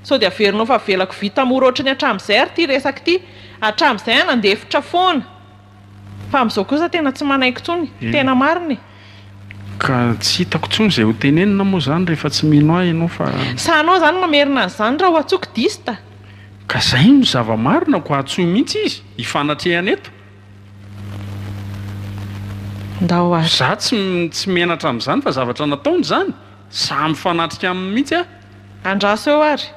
Sao dia averinao fa avelako vita mora ohatry ny hatramin'izay ary ity resaka ity. Hatramin'izay aho nandefitra foana. Fa amin'izao kosa tena tsy manaiky intsony. Tena marina e! Ka tsy hitako intsony izay ho tenenina moa izany rehefa tsy mino ahy ianao fa. Sahanao izany mamerina an'izany raha ho antsoiko dista. Ka izay no zava-marina ko antsoy mihitsy izy hifanatrehana eto. Ndao ary. Za tsy tsy menatra amin'izany fa zavatra nataony izany. Za mifanatrika aminy mihitsy aho. Andraso eo ary.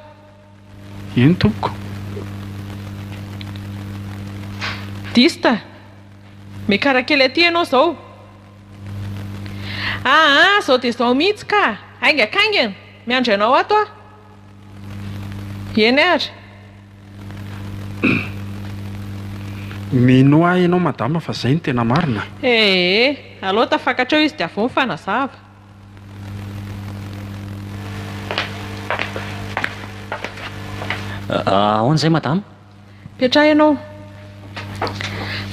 Eny tompoko. Dista. Miakara kely aty ianao izao. Aa, izao dia izao mihitsy ka! Haingakaingana! Miandry anao ato aho. Eny ary. Minoa ahy ianao madama fa izay no tena marina. Ee, aleo tafakatra eo izy dia avy eo mifanazava. Ahoana izay madama? Petraha ianao.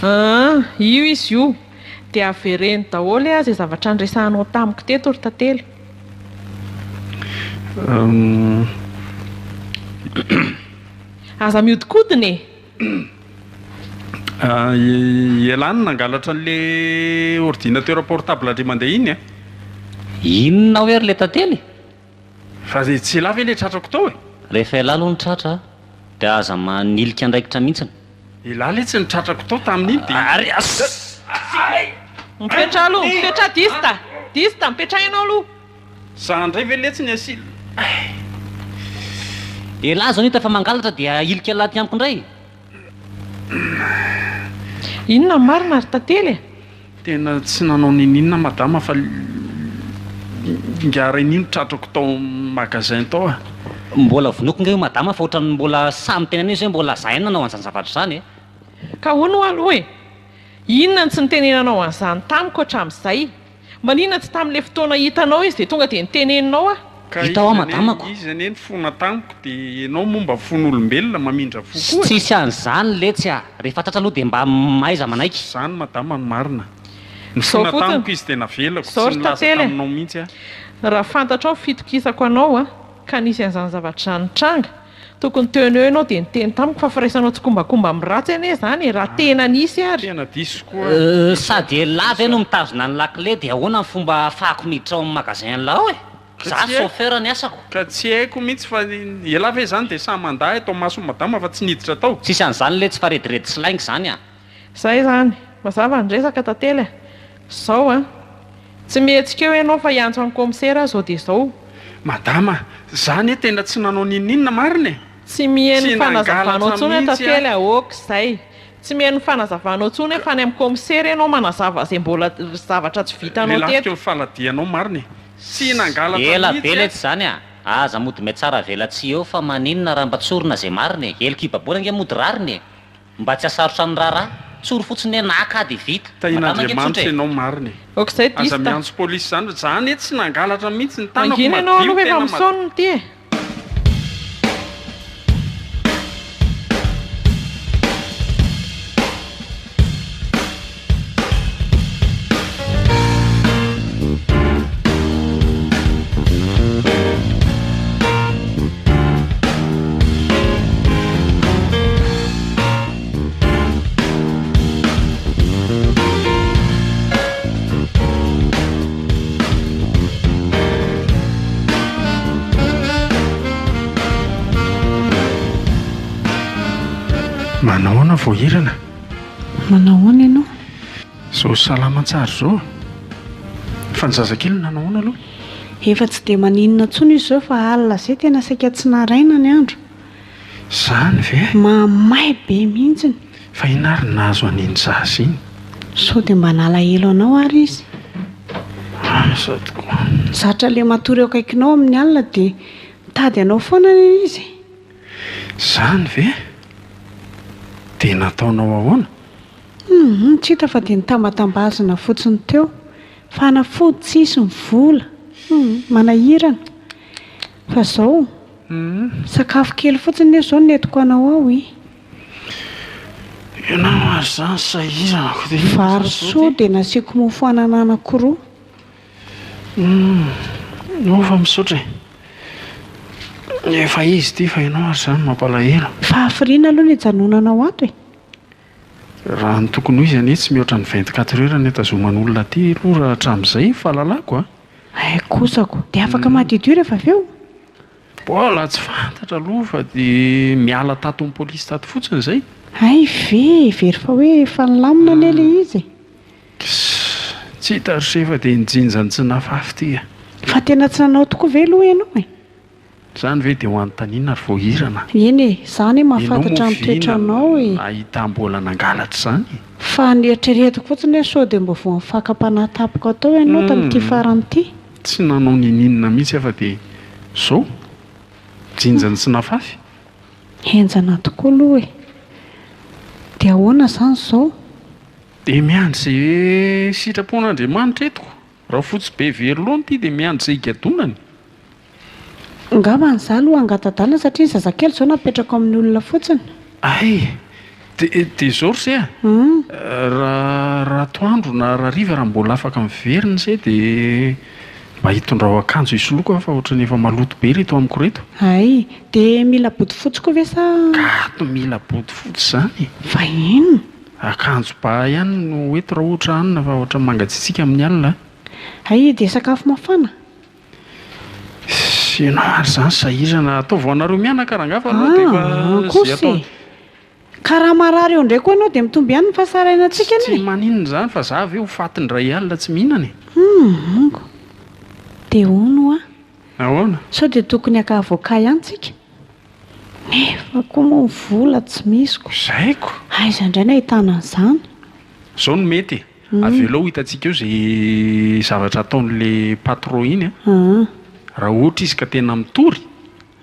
Aa, io izy io. Dia avereno daholo izay zavatra niresahanao tamiko teto ry Tantely. Aza mihodinkodina e! Ialahy no nangalatra an'ilay ordinateur portable indray mandeha iny a! Inona hoe ry le Tantely? Fa tsy ialahy ve ilay tratrako tao e? Rehefa ialahy aloha no tratra dia aza manilika andraikitra mihitsiny. Elah letsy ny tratrako tao tamin'iny dia. Ary Mipetraha aloha, mipetraha Dista! Dista, mipetraha ianao aloha! Za ndray ve letsy ny asile eh. Elah zao no hita fa mangalatra dia ahilika elah aty amiko ndray. Inona ny marina ry Tantely e? Tena tsy nanao niniana madama fa ingahy rainy iny tratrako tao magasin tao a. Mbola vonoiko nge io madama fa ohatran'ny mbola sahy miteny an'io izy hoe mbola za ihany nanao an'izany zavatra izany e. Ka hono hoa aloha e! Inona no tsy nitenenanao an'izany tamiko hatramin'izay? Maninona tsy tamin'ilay fotoana hitanao izy dia tonga dia niteneninao aho? Ka Hita hoa izy anie madamako. izy anie nifona tamiko dia ianao moa mba fon'olombelona mamindra fo koa e. Tsisy an'izany letsy a! Rehefa tratra aloha dia mba mahaiza manaiky. Zany madama no marina. Izao Nifona fotsiny. tamiko izy dia navelako, Izao tsy ry nilaza Tantely e. taminao mihitsy aho. Raha fantatrao ny fitokisako anao a, ka nisy an'izany zavatra izany nitranga, tokony teo no eo ianao dia niteny tamiko fa firaisanao tsikombakomba amin'ny ratsy anie izany e, raha tena nisy ary. Tena diso koa aho. Sady elah ve no mitazona ny lakile dia ahoana ny fomba ahafahako miditra ao amin'ny magasin an'lah ao e? Ka Za tsy haiko. chauffeur ny asako. Ka tsy haiko mihitsy fa elah ve izany dia sahy mandà eto imason'i madama fa tsy niditra tao? Tsisy an'izany letsy fa rediredy sy lainga izany a! Zay izany. Mazava ny resaka Tantely a! Zao an! Tsy mihetsika eo ianao fa hiantso an'i kaomisera aho zao dia zao. Madama, za anie tena tsy nanao n'inon'inona marina e! Tsy mihaino Tsy ny fanazavanao nangalatra intsony aho mihitsy Tantely aho. a! Ok zay. Tsy mihaino ny fanazavanao intsony aho fa any amin'ny kaomisera ianao manazava izay mbola zavatra tsy vitanao Lelafiko teto. ny faladianao marina e! Tsy nangalatra Ela be mihitsy aho. letsy zany a! Aza mody mihatsara velatsihy eo fa maninona raha mba tsorina zay marina e! Heloka hibaboana ange mody rariny e! Mba tsy hasarotra ny raharaha. Tsory fotsiny hoe naka aho dia vita. Madama ange Tahin'Andriamanitra tsotra e! ianao marina e! Ok zay Aza dista. miantso polisy zany fa za anie tsy nangalatra mihitsy ny tanako Mangina ianao madio aloha fa efa tena madio. misaona ity e. Manahoana Voahirana? Manahoana ianao? Zao salama tsara zao. Fa ny zazakely nanao ahoana aloha? Efa tsy dia maninona intsony izy izao fa alina izay tena saika tsy naraina ny andro. Zany ve? Mahamay be mihitsiny. Fa inona ary no nahazo an'iny zaza iny? Sao dia mba nalahelo anao ary izy? Asa tokoa. Zatra ilay matory eo akaikinao amin'ny alina dia mitady anao foana anie izy e. Zany ve? Dia nataonao ahoana? Humm, tsy hita fa dia nitambatambazina fotsiny teo. Fanafody tsisy, ny vola. Humm, manahirana. Fa zao, sakafo kely fotsiny nefa zao no nentiko anao ao e. Ianao ary zany sahirana ko dia inona Vary zany zao soa ty? dia nasiako mofo anana anankiroa. Humm, oh fa misaotra e. Efa izy ity fa ianao ary izany mampalahelo. Fa hafiriana aloha ny hijanonanao ato e? Raha ny tokony ho izy anie tsy mihoatra ny 24 heures ny hitazoman'olona aty aloha raha hatramin'izay ny fahalalako a! Hay kosako! Dia afaka madiodio rehefa avy eo? Mbola tsy fantatra aloha fa dia miala tato amin'ny polisy tato fotsiny izay. Hay ve! Heveriko fa hoe efa nilamina anie ilay izy e! Tss! Tsy hita ry se fa dia nijinja ny tsy nafafy ity a! Fa tena tsy nanao tokoa ve aloha ianao e? Izany ve dia ho anontaniana ry Voahirana? Eny e, za anie mahafantatra ny Ianao moa toetranao e! vina nahita mbola nangalatra izany e? Fa nieritreretiko fotsiny hoe sao dia mba voan'ny fakam-panahy tampoka tao ianao tamin'ity farany ity. Tsy nanao ninininona mihitsy aho fa dia izao, jinja ny tsy nafafy. Henjana tokoa aloha e! Dia ahoana izany izao? Dia miandry izay sitrapon'Andriamanitra eto. Rafotsy be very laona ity dia miandry izay higadonany. Angambany za aloha hangata-dalana satria ny zazakely izao napetrako amin'ny olona fotsiny. Hay! Dia dia izao ry se a! Raha raha atoandro na raha hariva raha mbola afaka miverina se dia mba hitondrao akanjo hisoloky aho fa ohatran'ny efa maloto be ireto amiko ireto. Hay! Dia mila bodofotsy koa ve sa? Ka mila bodofotsy izany e! Fa inona? Akanjo ba ihany no eto raha ohatra hanina fa ohatran'ny mangatsiatsiaka amin'ny alina a! Hay! Dia sakafo mafana? Ianao ary izany sahirana. Ataovy ho anareo mianaka rangahy fa aloha dia efa Ah, izay kosa atao. e! Ka raha marary eo indray koa ianao dia mitombo ihany ny fahasahiranantsika anie Tsy e! maninona izany fa za ve ho faty indray alina tsy mihinana e! Hum, mongo. Dia hono hoa. Ahoana? Sao dia tokony haka avocat ihany tsika? Nefa koa moa ny vola tsy misy ko. Zaiko. Aiza indray no ahitana an'izany? Izao no mety e! Avelao ho hitantsika eo izay zavatra ataon'le patron iny a! Raha ohatra izy ka tena mitory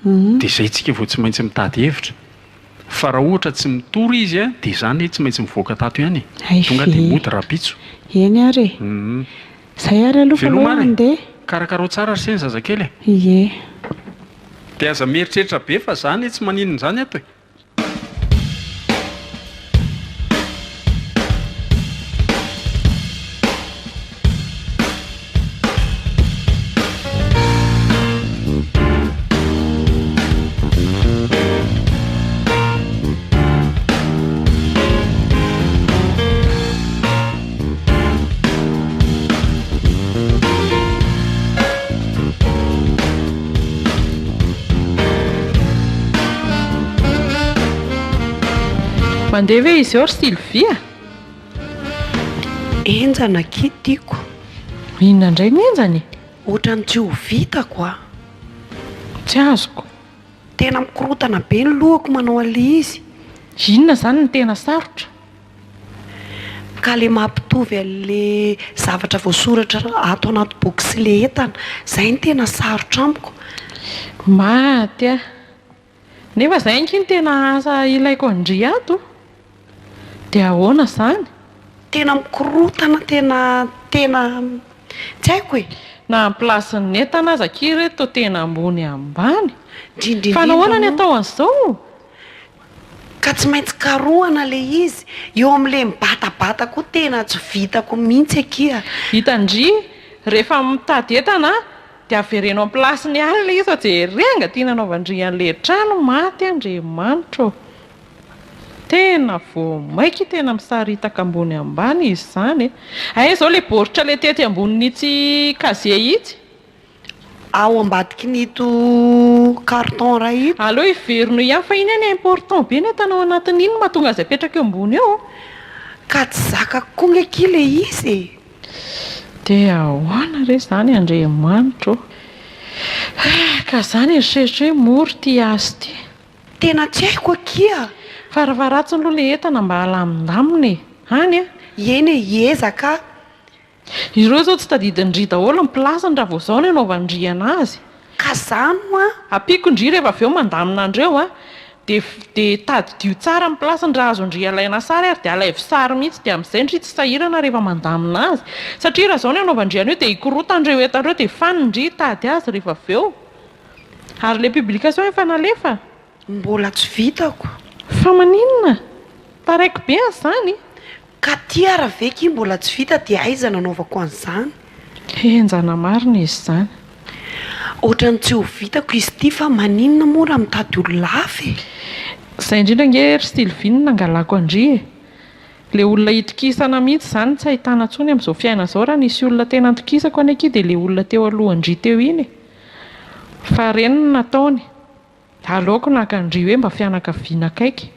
dia izay tsika vao tsy maintsy mitady hevitra. Fa raha ohatra tsy mitory izy a, dia izany tsy maintsy mivoaka tato ihany e! Tonga dia mody rahampitso. Eny ary e! Izay ary aloha fa aleo Veloma ary e! handeha. Karakaraho tsara ry se ny zazakely e! Ie. Dia aza mieritreritra be fa za anie tsy maninona izany ato e! Mandeha ve izy eo ry Sylvie a? Henjana akia tiako. Inona indray ny henjana e? Ohatran'ny tsy ho vitako a. Tsy azoko. Tena mikorontana be ny lohako manao an'ilay izy. Inona izany no tena sarotra? Ka le mampitovy an'le zavatra voasoratra ato anaty boky sy le entana, zay no tena sarotra amiko. Maty aho. Nefa zay ange no tena asa ilaiko an-dry ato. Dia ahoana izany? Tena mikorontana tena tena tsy haiko e. Na ny place-n'ny entana aza akia reto toa tena ambony ambany. Indrindra Fa nahoana indrindra ny moa. atao an'izao? Ka tsy maintsy karohana le izy, eo amle mibatabata koa tena tsy vitako mihitsy akia. Hitan-dry, rehefa mitady entana dia avereno am place-ny ihany ilay izy fa jereo nga ty nanaovan-dry an'ilay trano maty Andriamanitra ô! Tena vao maika tena misaritaka ambony ambany izy izany e! Hay izao ilay baoritra ilay tety ambonin'itsy casier itsy. Ao ambadikin'ito carton iray ito. Aleo hiverina eo ihany fa iny anie important be ny entana ao anatin'iny no mahatonga azy apetraka eo ambony eo. Ka tsy zakako koa nge akia le izy e! Dia ahoana re izany Andriamanitra ô! Ka za nieritreritra hoe mora ity asa ity. Tena tsy haiko akia! Farafaharatsiny aloha le entana mba alamindamina e! Any a! Eny e, hiezaka aho. Ireo zao tsy tadidin-dry daholo ny place-ny raha vao zao no anaovan-dry anazy. Ka zany hoa. Ampiako ndry rehefa avy eo mandamina andreo a, de de tadidio tsara ny place-ny raha azon-dry alaina sary ary de alaivo sary mihitsy de amin'izay ndry tsy sahirana rehefa mandamina azy. Satria raha zao no anaovan-dry an'io de hikorontana ireo entana ireo de faniny ndry hitady azy rehefa avy eo. Ary le publication efa nalefa? Mbola tsy vitako. Fa maninona? Taraiky be an'izany. Ka ty ara ve ki mbola tsy vita dia aiza nanaovako an'izany? Henjana marina izy izany. Ohatran'ny tsy ho vitako izy ity fa maninona moa raha mitady olona hafa e? Izay indrindra ange ry Sylvie no nangalako an-dry e! Ilay olona itokisana mihitsy izany tsy ahitana intsony amin'izao fiainana izao, raha nisy olona tena nitokisako anie akia dia ilay olona teo alohan-dry teo iny e! Fa ireny no nataony. Aleoko naka an-dry hoe mba fianakaviana akaiky.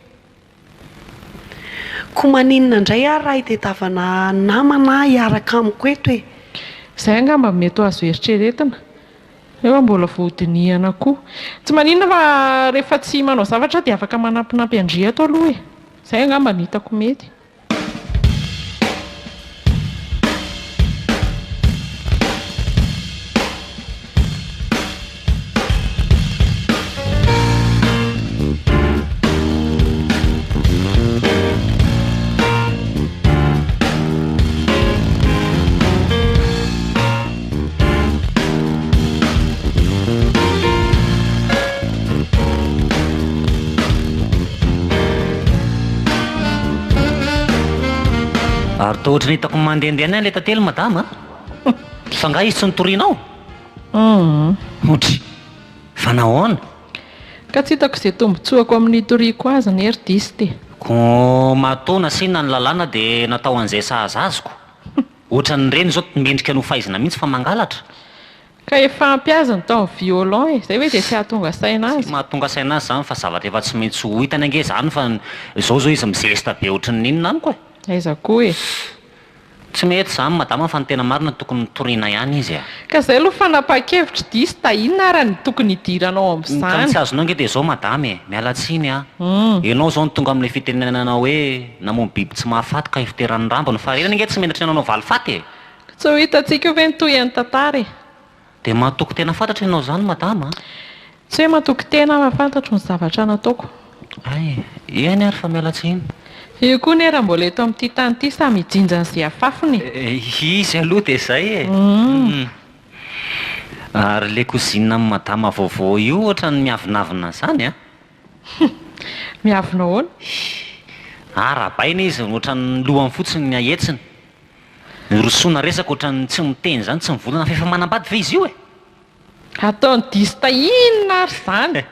Ko maninona indray ary raha itadiavana namana hiaraka amiko eto e? Izay angamba mety ho azo eritreretina. Nefa mbola vao hodinihana koa. Tsy maninona fa rehefa tsy manao zavatra aho dia afaka manampinampy an-dry eto aloha e! Izay angamba no hitako mety. Ary toa ohatran'ny hitako mandehandeha any ilay tantely madama a! Fa angaha izy tsy notorianao? Otry! Fa nahoana? Ka tsy hitako izay tombotsoako amin'ny nitoriako azy anie ry Diste e! Ko matoa nasiana ny lalàna dia natao an'izay sahaza azy ko! Ohatran'ireny izao mendrika ny ho faizina mihitsy fa mangalatra. Ka efa ampy azy ny tao amin'ny violon e! Izay ve dia tsy hahatonga saina azy? Tsy mahatonga saina azy izany fa zavatra efa tsy maintsy ho hitany ange izany fa izao izao izy mizesta be ohatran'ny inona amiko e! Aiza koa e! Tsy mety izany madama fa ny tena marina tokony toriana ihany izy a! Ka izay aloha fanapahan-kevitry diso da inona ara ny tokony hidiranao Ka ny amin'izany? tsy azonao ange dia izao madama e! Miala tsiny a! Ianao izao no tonga amin'ilay fitenenana hoe namono biby tsy mahafaty ka ifoteran'ny rambony fa ireny ange tsy menatra ny hanao valifaty e! Tsy ho hitantsika eo ve ny tohin'ny tantara e! Dia mahatoky tena fatratra ianao izany madama a! Tsy hoe matoky tena aho fa fantatro ny zavatra nataoko. Hay, eny ary fa miala tsiny. Io koa anie raha mbola eto amin'ity tany ity samy hijinja an'izay afafiny e. Izy aloha dia izay e! Ary ilay cousine amin'i madama vaovao io ohatran'ny miavonavona izany an! Miavona ahoana? Arahabaina izy, ohatran'ny lohany fotsiny ny ahetsiny. Rosoana resaka ohatran'ny tsy miteny izany, tsy mivolana fa efa manambady ve izy io e? Ataony diso tahinina ary izany.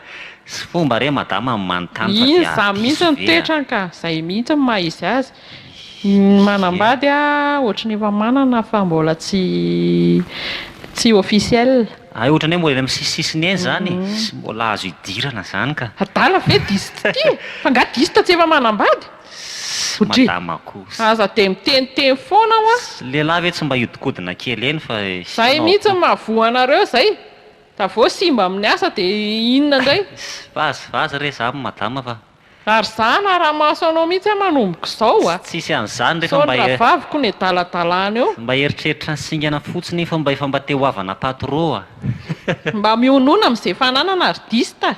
Tsy fomba re madama ny manontany fa Iny dia izany diso mihitsy ny ve a? toetrany ka, izay mihitsy ny maha izy azy. Ny manambady ohatry ny efa manana fa mbola tsy tsy officiel. Hay ohatran'ny hoe mbola eny amin'ny sisisisiny eny izany e, tsy mbola azo idirana izany ka. Adala ve disto ty e? Fa nga disto tsy efa manambady? Sy madama kosa. Aza dia miteniteny foana hoa. Lehilahy ve tsy mba hiodikodina kely eny fa Zay ianao mihitsy koa. no mahavoa anareo zay. Da vao simba amin'ny asa dia inona indray? Vazivazy re zany madama fa. Ary za hanara-maso anao mihitsy aho manomboka izao a! Tsisy an'izany rehefa Sao mba ny rahavaviko no adaladalana eo. Mba eritreritra ny singana fotsiny fa mba efa mba te ho havana patro a! Mba mionona amin'izay fananana ry dista a!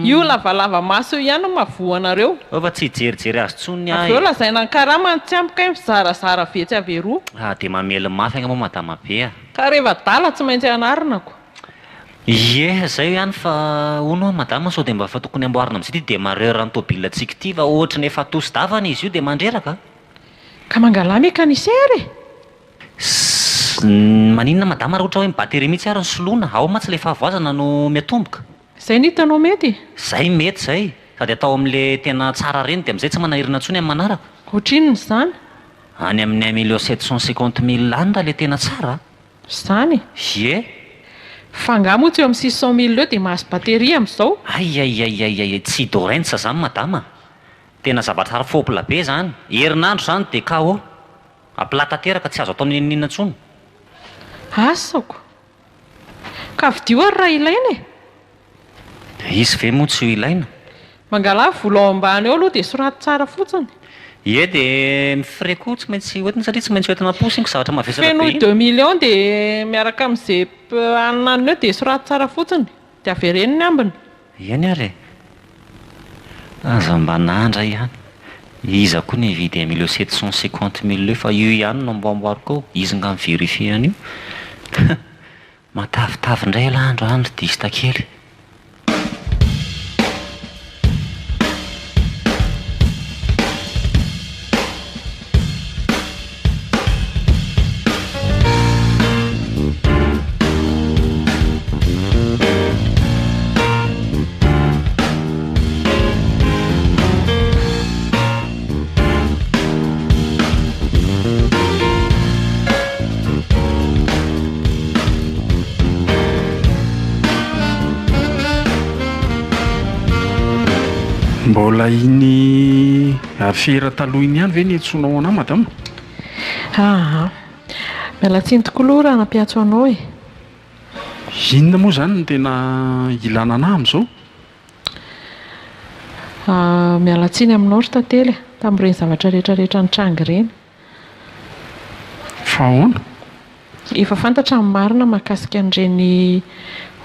Io lavalava maso io ihany no mahavoa anareo. Ao fa tsy hijerijery azy tsony Avy aho eo e! lazaina ny karamany tsy ampy kay mizarazara avy etsy avy eroa. Ah dia mamely mafy angamba madama be a! Ka rehefa adala tsy maintsy anarina ko. Ie, zay ihany fa hono hoa madama sao dia mba efa tokony amboarina amizay ity demarreur ny tomobil tsika ity fa ohatry ny efa atosi-davana izy io dia mandreraka a! Ka mangalà mécanicien ary e! S, Maninona madama raha ohatra hoe ny batterie mihitsy ary no soloina, ao mantsy ilay fahavoazana no miatomboka. Zay no hitanao mety e! Zay mety zay, sady atao amin'le tena tsara reny dia amizay tsy manahirana intsony amin'ny manaraka. Ohatrinona izany? Any amin'ny un million sept cent cinquante mille any raha le tena tsara a! Zany e! Ie! Fa angaha moa tsy eo amin'ny 600 mille eo dia mahazo batterie amin'izao? Aiaiaiaiai tsy Dorentz zany madama a! Tena zavatra ary fôpla be zany! Herinandro zany dia KO! À plat tanteraka tsy azo atao n'inon'inona intsony! Asako! Ka vidio ary raha ilaina e! Izy ve moa tsy ho ilaina? Mangalà vola ao ambany ao aloha dia soraty tsara fotsiny. Ie dia ny frais koa tsy maintsy hoentina satria tsy maintsy hoentina am-posy iny ko zavatra mavesatra be Fenoy iny. deux millions dia miaraka amin'izay hanina hanina eo dia soraty tsara fotsiny dia avereno ny ambiny. Eny ary e! Aza mba nandra ihany. Iza koa ny hividy un million 750 mille eo fa io ihany no amboamboariko ao, izy nga mi-verifier an'io? Matavitavy indray ialahy androany ry dista kely. Mbola iny afera taloha iny ihany ve ny iantsoanao anah madama? Aa. Miala tsiny tokoa aloha raha nampiantso anao e. Inona moa izany no tena ilana anah amin'izao? Aa, miala tsiny aminao ry Tantely a, tamin'ireny zavatra rehetra rehetra nitranga ireny. Fa ahoana? Efa fantatra ny marina mahakasika an'ireny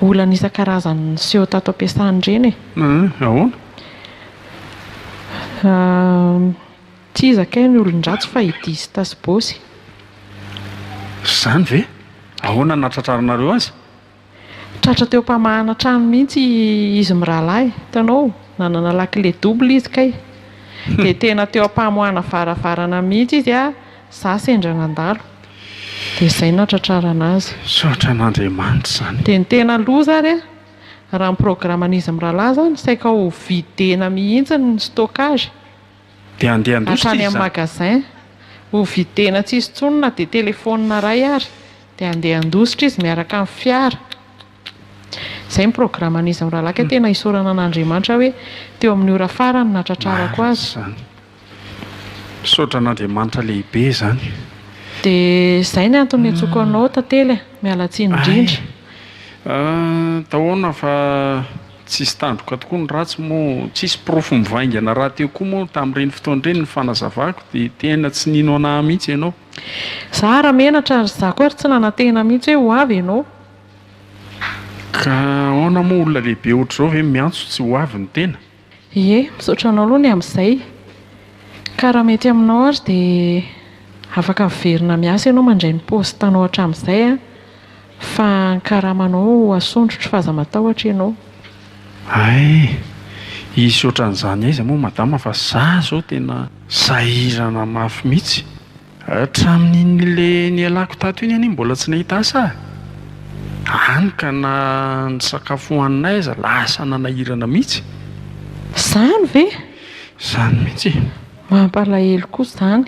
olana isan-karazany niseho tato am-piasana ireny e. Ahoana? Tsy iza kay ny olon-dratsy fa i Dista sy Bosy. Izany ve? Ahoana no nahatratraranareo azy? Tratra teo am-pamahana trano mihitsy izy mirahalahy, hitanao, nanana lakile double izy kay. Dia tena teo am-pamoahana varavarana mihitsy izy ah, za sendra nandalo. Dia izay no nahatratrarana azy. Misaotra an'Andriamanitra izany. Dia ny tena loza ary ah, raha ny programan'izy mirahalahy izany, saika ho videna mihitsy ny stockage. Dia handeha handositra Hatrany izy amin'ny izany? magasin. Ho videna tsisy intsony na dia telefaonina iray ary. Dia handeha handositra izy miaraka amin'ny fiara. Izay ny programan'izy mirahalahy ka tena isaorana an'Andriamanitra hoe teo amin'ny ora farany no nahatratrarako Marina azy. izany. Misaotra an'Andriamanitra lehibe izany. Dia izay ny antony niantsoako anao Tantely a. Miala tsiny Hay. indrindra. Taona fa tsisy tandroka tokoa ny ratsy moa, tsisy porofo mivaingana rahateo koa moa tamin'ireny fotoana ireny ny fanazavako dia tena tsy nino anah mihitsy ianao. Za ara menatra ary za koa ary tsy nanantena mihitsy hoe ho avy ianao. Ka ahoana moa olona lehibe ohatr'izao ve miantso tsy ho avy ny tena? Ie, misaotra anao aloha ny amin'izay. Ka raha mety aminao ary dia afaka miverina miasa ianao mandray ny poste anao hatramin'izay an, fa ny karamanao asondrotro fa aza matahotra ianao. Hay! Hisy ohatran'izany aiza moa madama fa za zao tena sahirana mafy mihitsy. Hatramin'iny le nialako tato iny anie mbola tsy nahita asa aho. Hany ka na ny sakafo hohaninay aza lasa nanahirana mihitsy. Izany ve? Izany mihitsy e. Mampalahelo koa izany.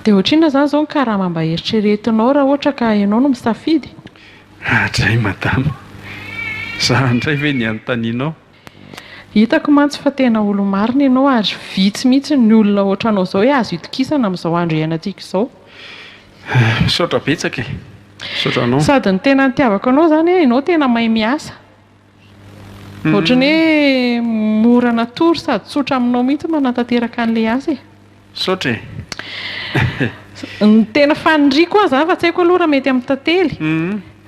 Dia ohatrinona izany izao ny karama mba eritreretinao raha ohatra ka ianao no misafidy? Adray madama. Za indray ve ny anontanianao? Hitako mantsy fa tena olo-marina ianao ary vitsy mihitsy ny olona ohatranao izao hoe azo itokisana amin'izao andro iainantsika izao. Misaotra betsaka e! Misaotra anao. Sady ny tena nitiavako anao izany hoe ianao tena mahay miasa. Ohatran'ny hoe mora natory sady tsotra aminao mihitsy manatanteraka an'ilay asa e. Misaotra e! Ny tena faniriako aza fa tsy haiko aloha raha mety amin'ny tantely,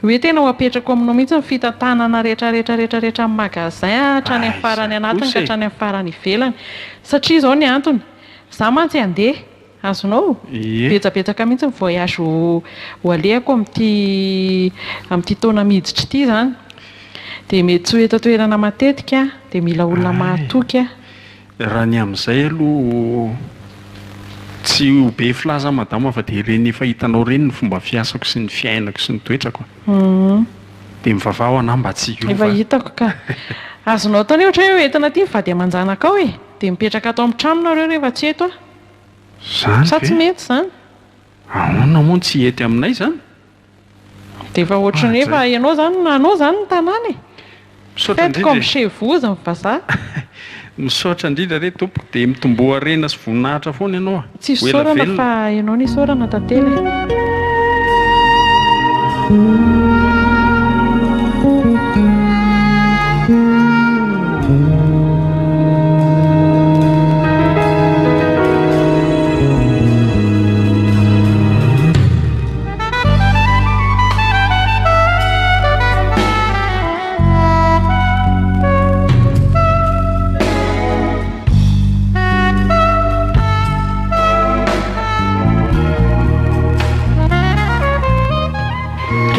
hoe tena ho apetrako aminao mihitsy ny fitantanana rehetra rehetra rehetra rehetra amin'ny magasin hatrany amin'ny farany anatiny ka hatrany amin'ny farany ivelany. Satria izao ny antony, za mantsy handeha, azonao? Betsabetsaka mihitsy ny voyage ho ho alehako amin'ity amin'ity taona miditra ity izany. Dia mety tsy ho eto an-toerana matetika aho, dia mila olona mahatoky aho. Raha ny amin'izay aloha tsy ho be filaza madama fa dia ireny efa hitanao ireny ny fomba fiasako sy ny fiainako sy ny toetrako a. Dia mivavaha ho anah mba tsy hiova. Efa hitako ka. Azonao atao anie ohatra hoe entina aty ny vady aman-janakao e! Dia mipetraka ato amin'ny trano nareo rehefa tsy eto aho. Izany Sa tsy ve? mety izany? Ahoana moa no tsy hety aminay izany? Dia efa ohatran'ny hoe efa ianao izany, anao izany ny tanàna e! Misaotra Faites indrindra comme e! chez vous hozy ny vazaha. Misaotra indrindra re tompoko, dia mitomboa harena sy voninahitra foana ianao a! Tsy Ho ela fisaorana velona. fa ianao no isaorana Tantely e!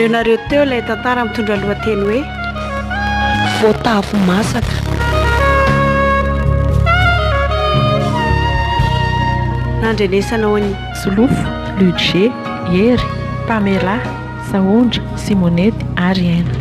Renareo teo ilay tantara mitondra lohateny hoe Voatavo masaka. Nandrenesanao an'i. Solofo, Ludger, Hery, Pamela, Sahondra, Simonety ary Aina.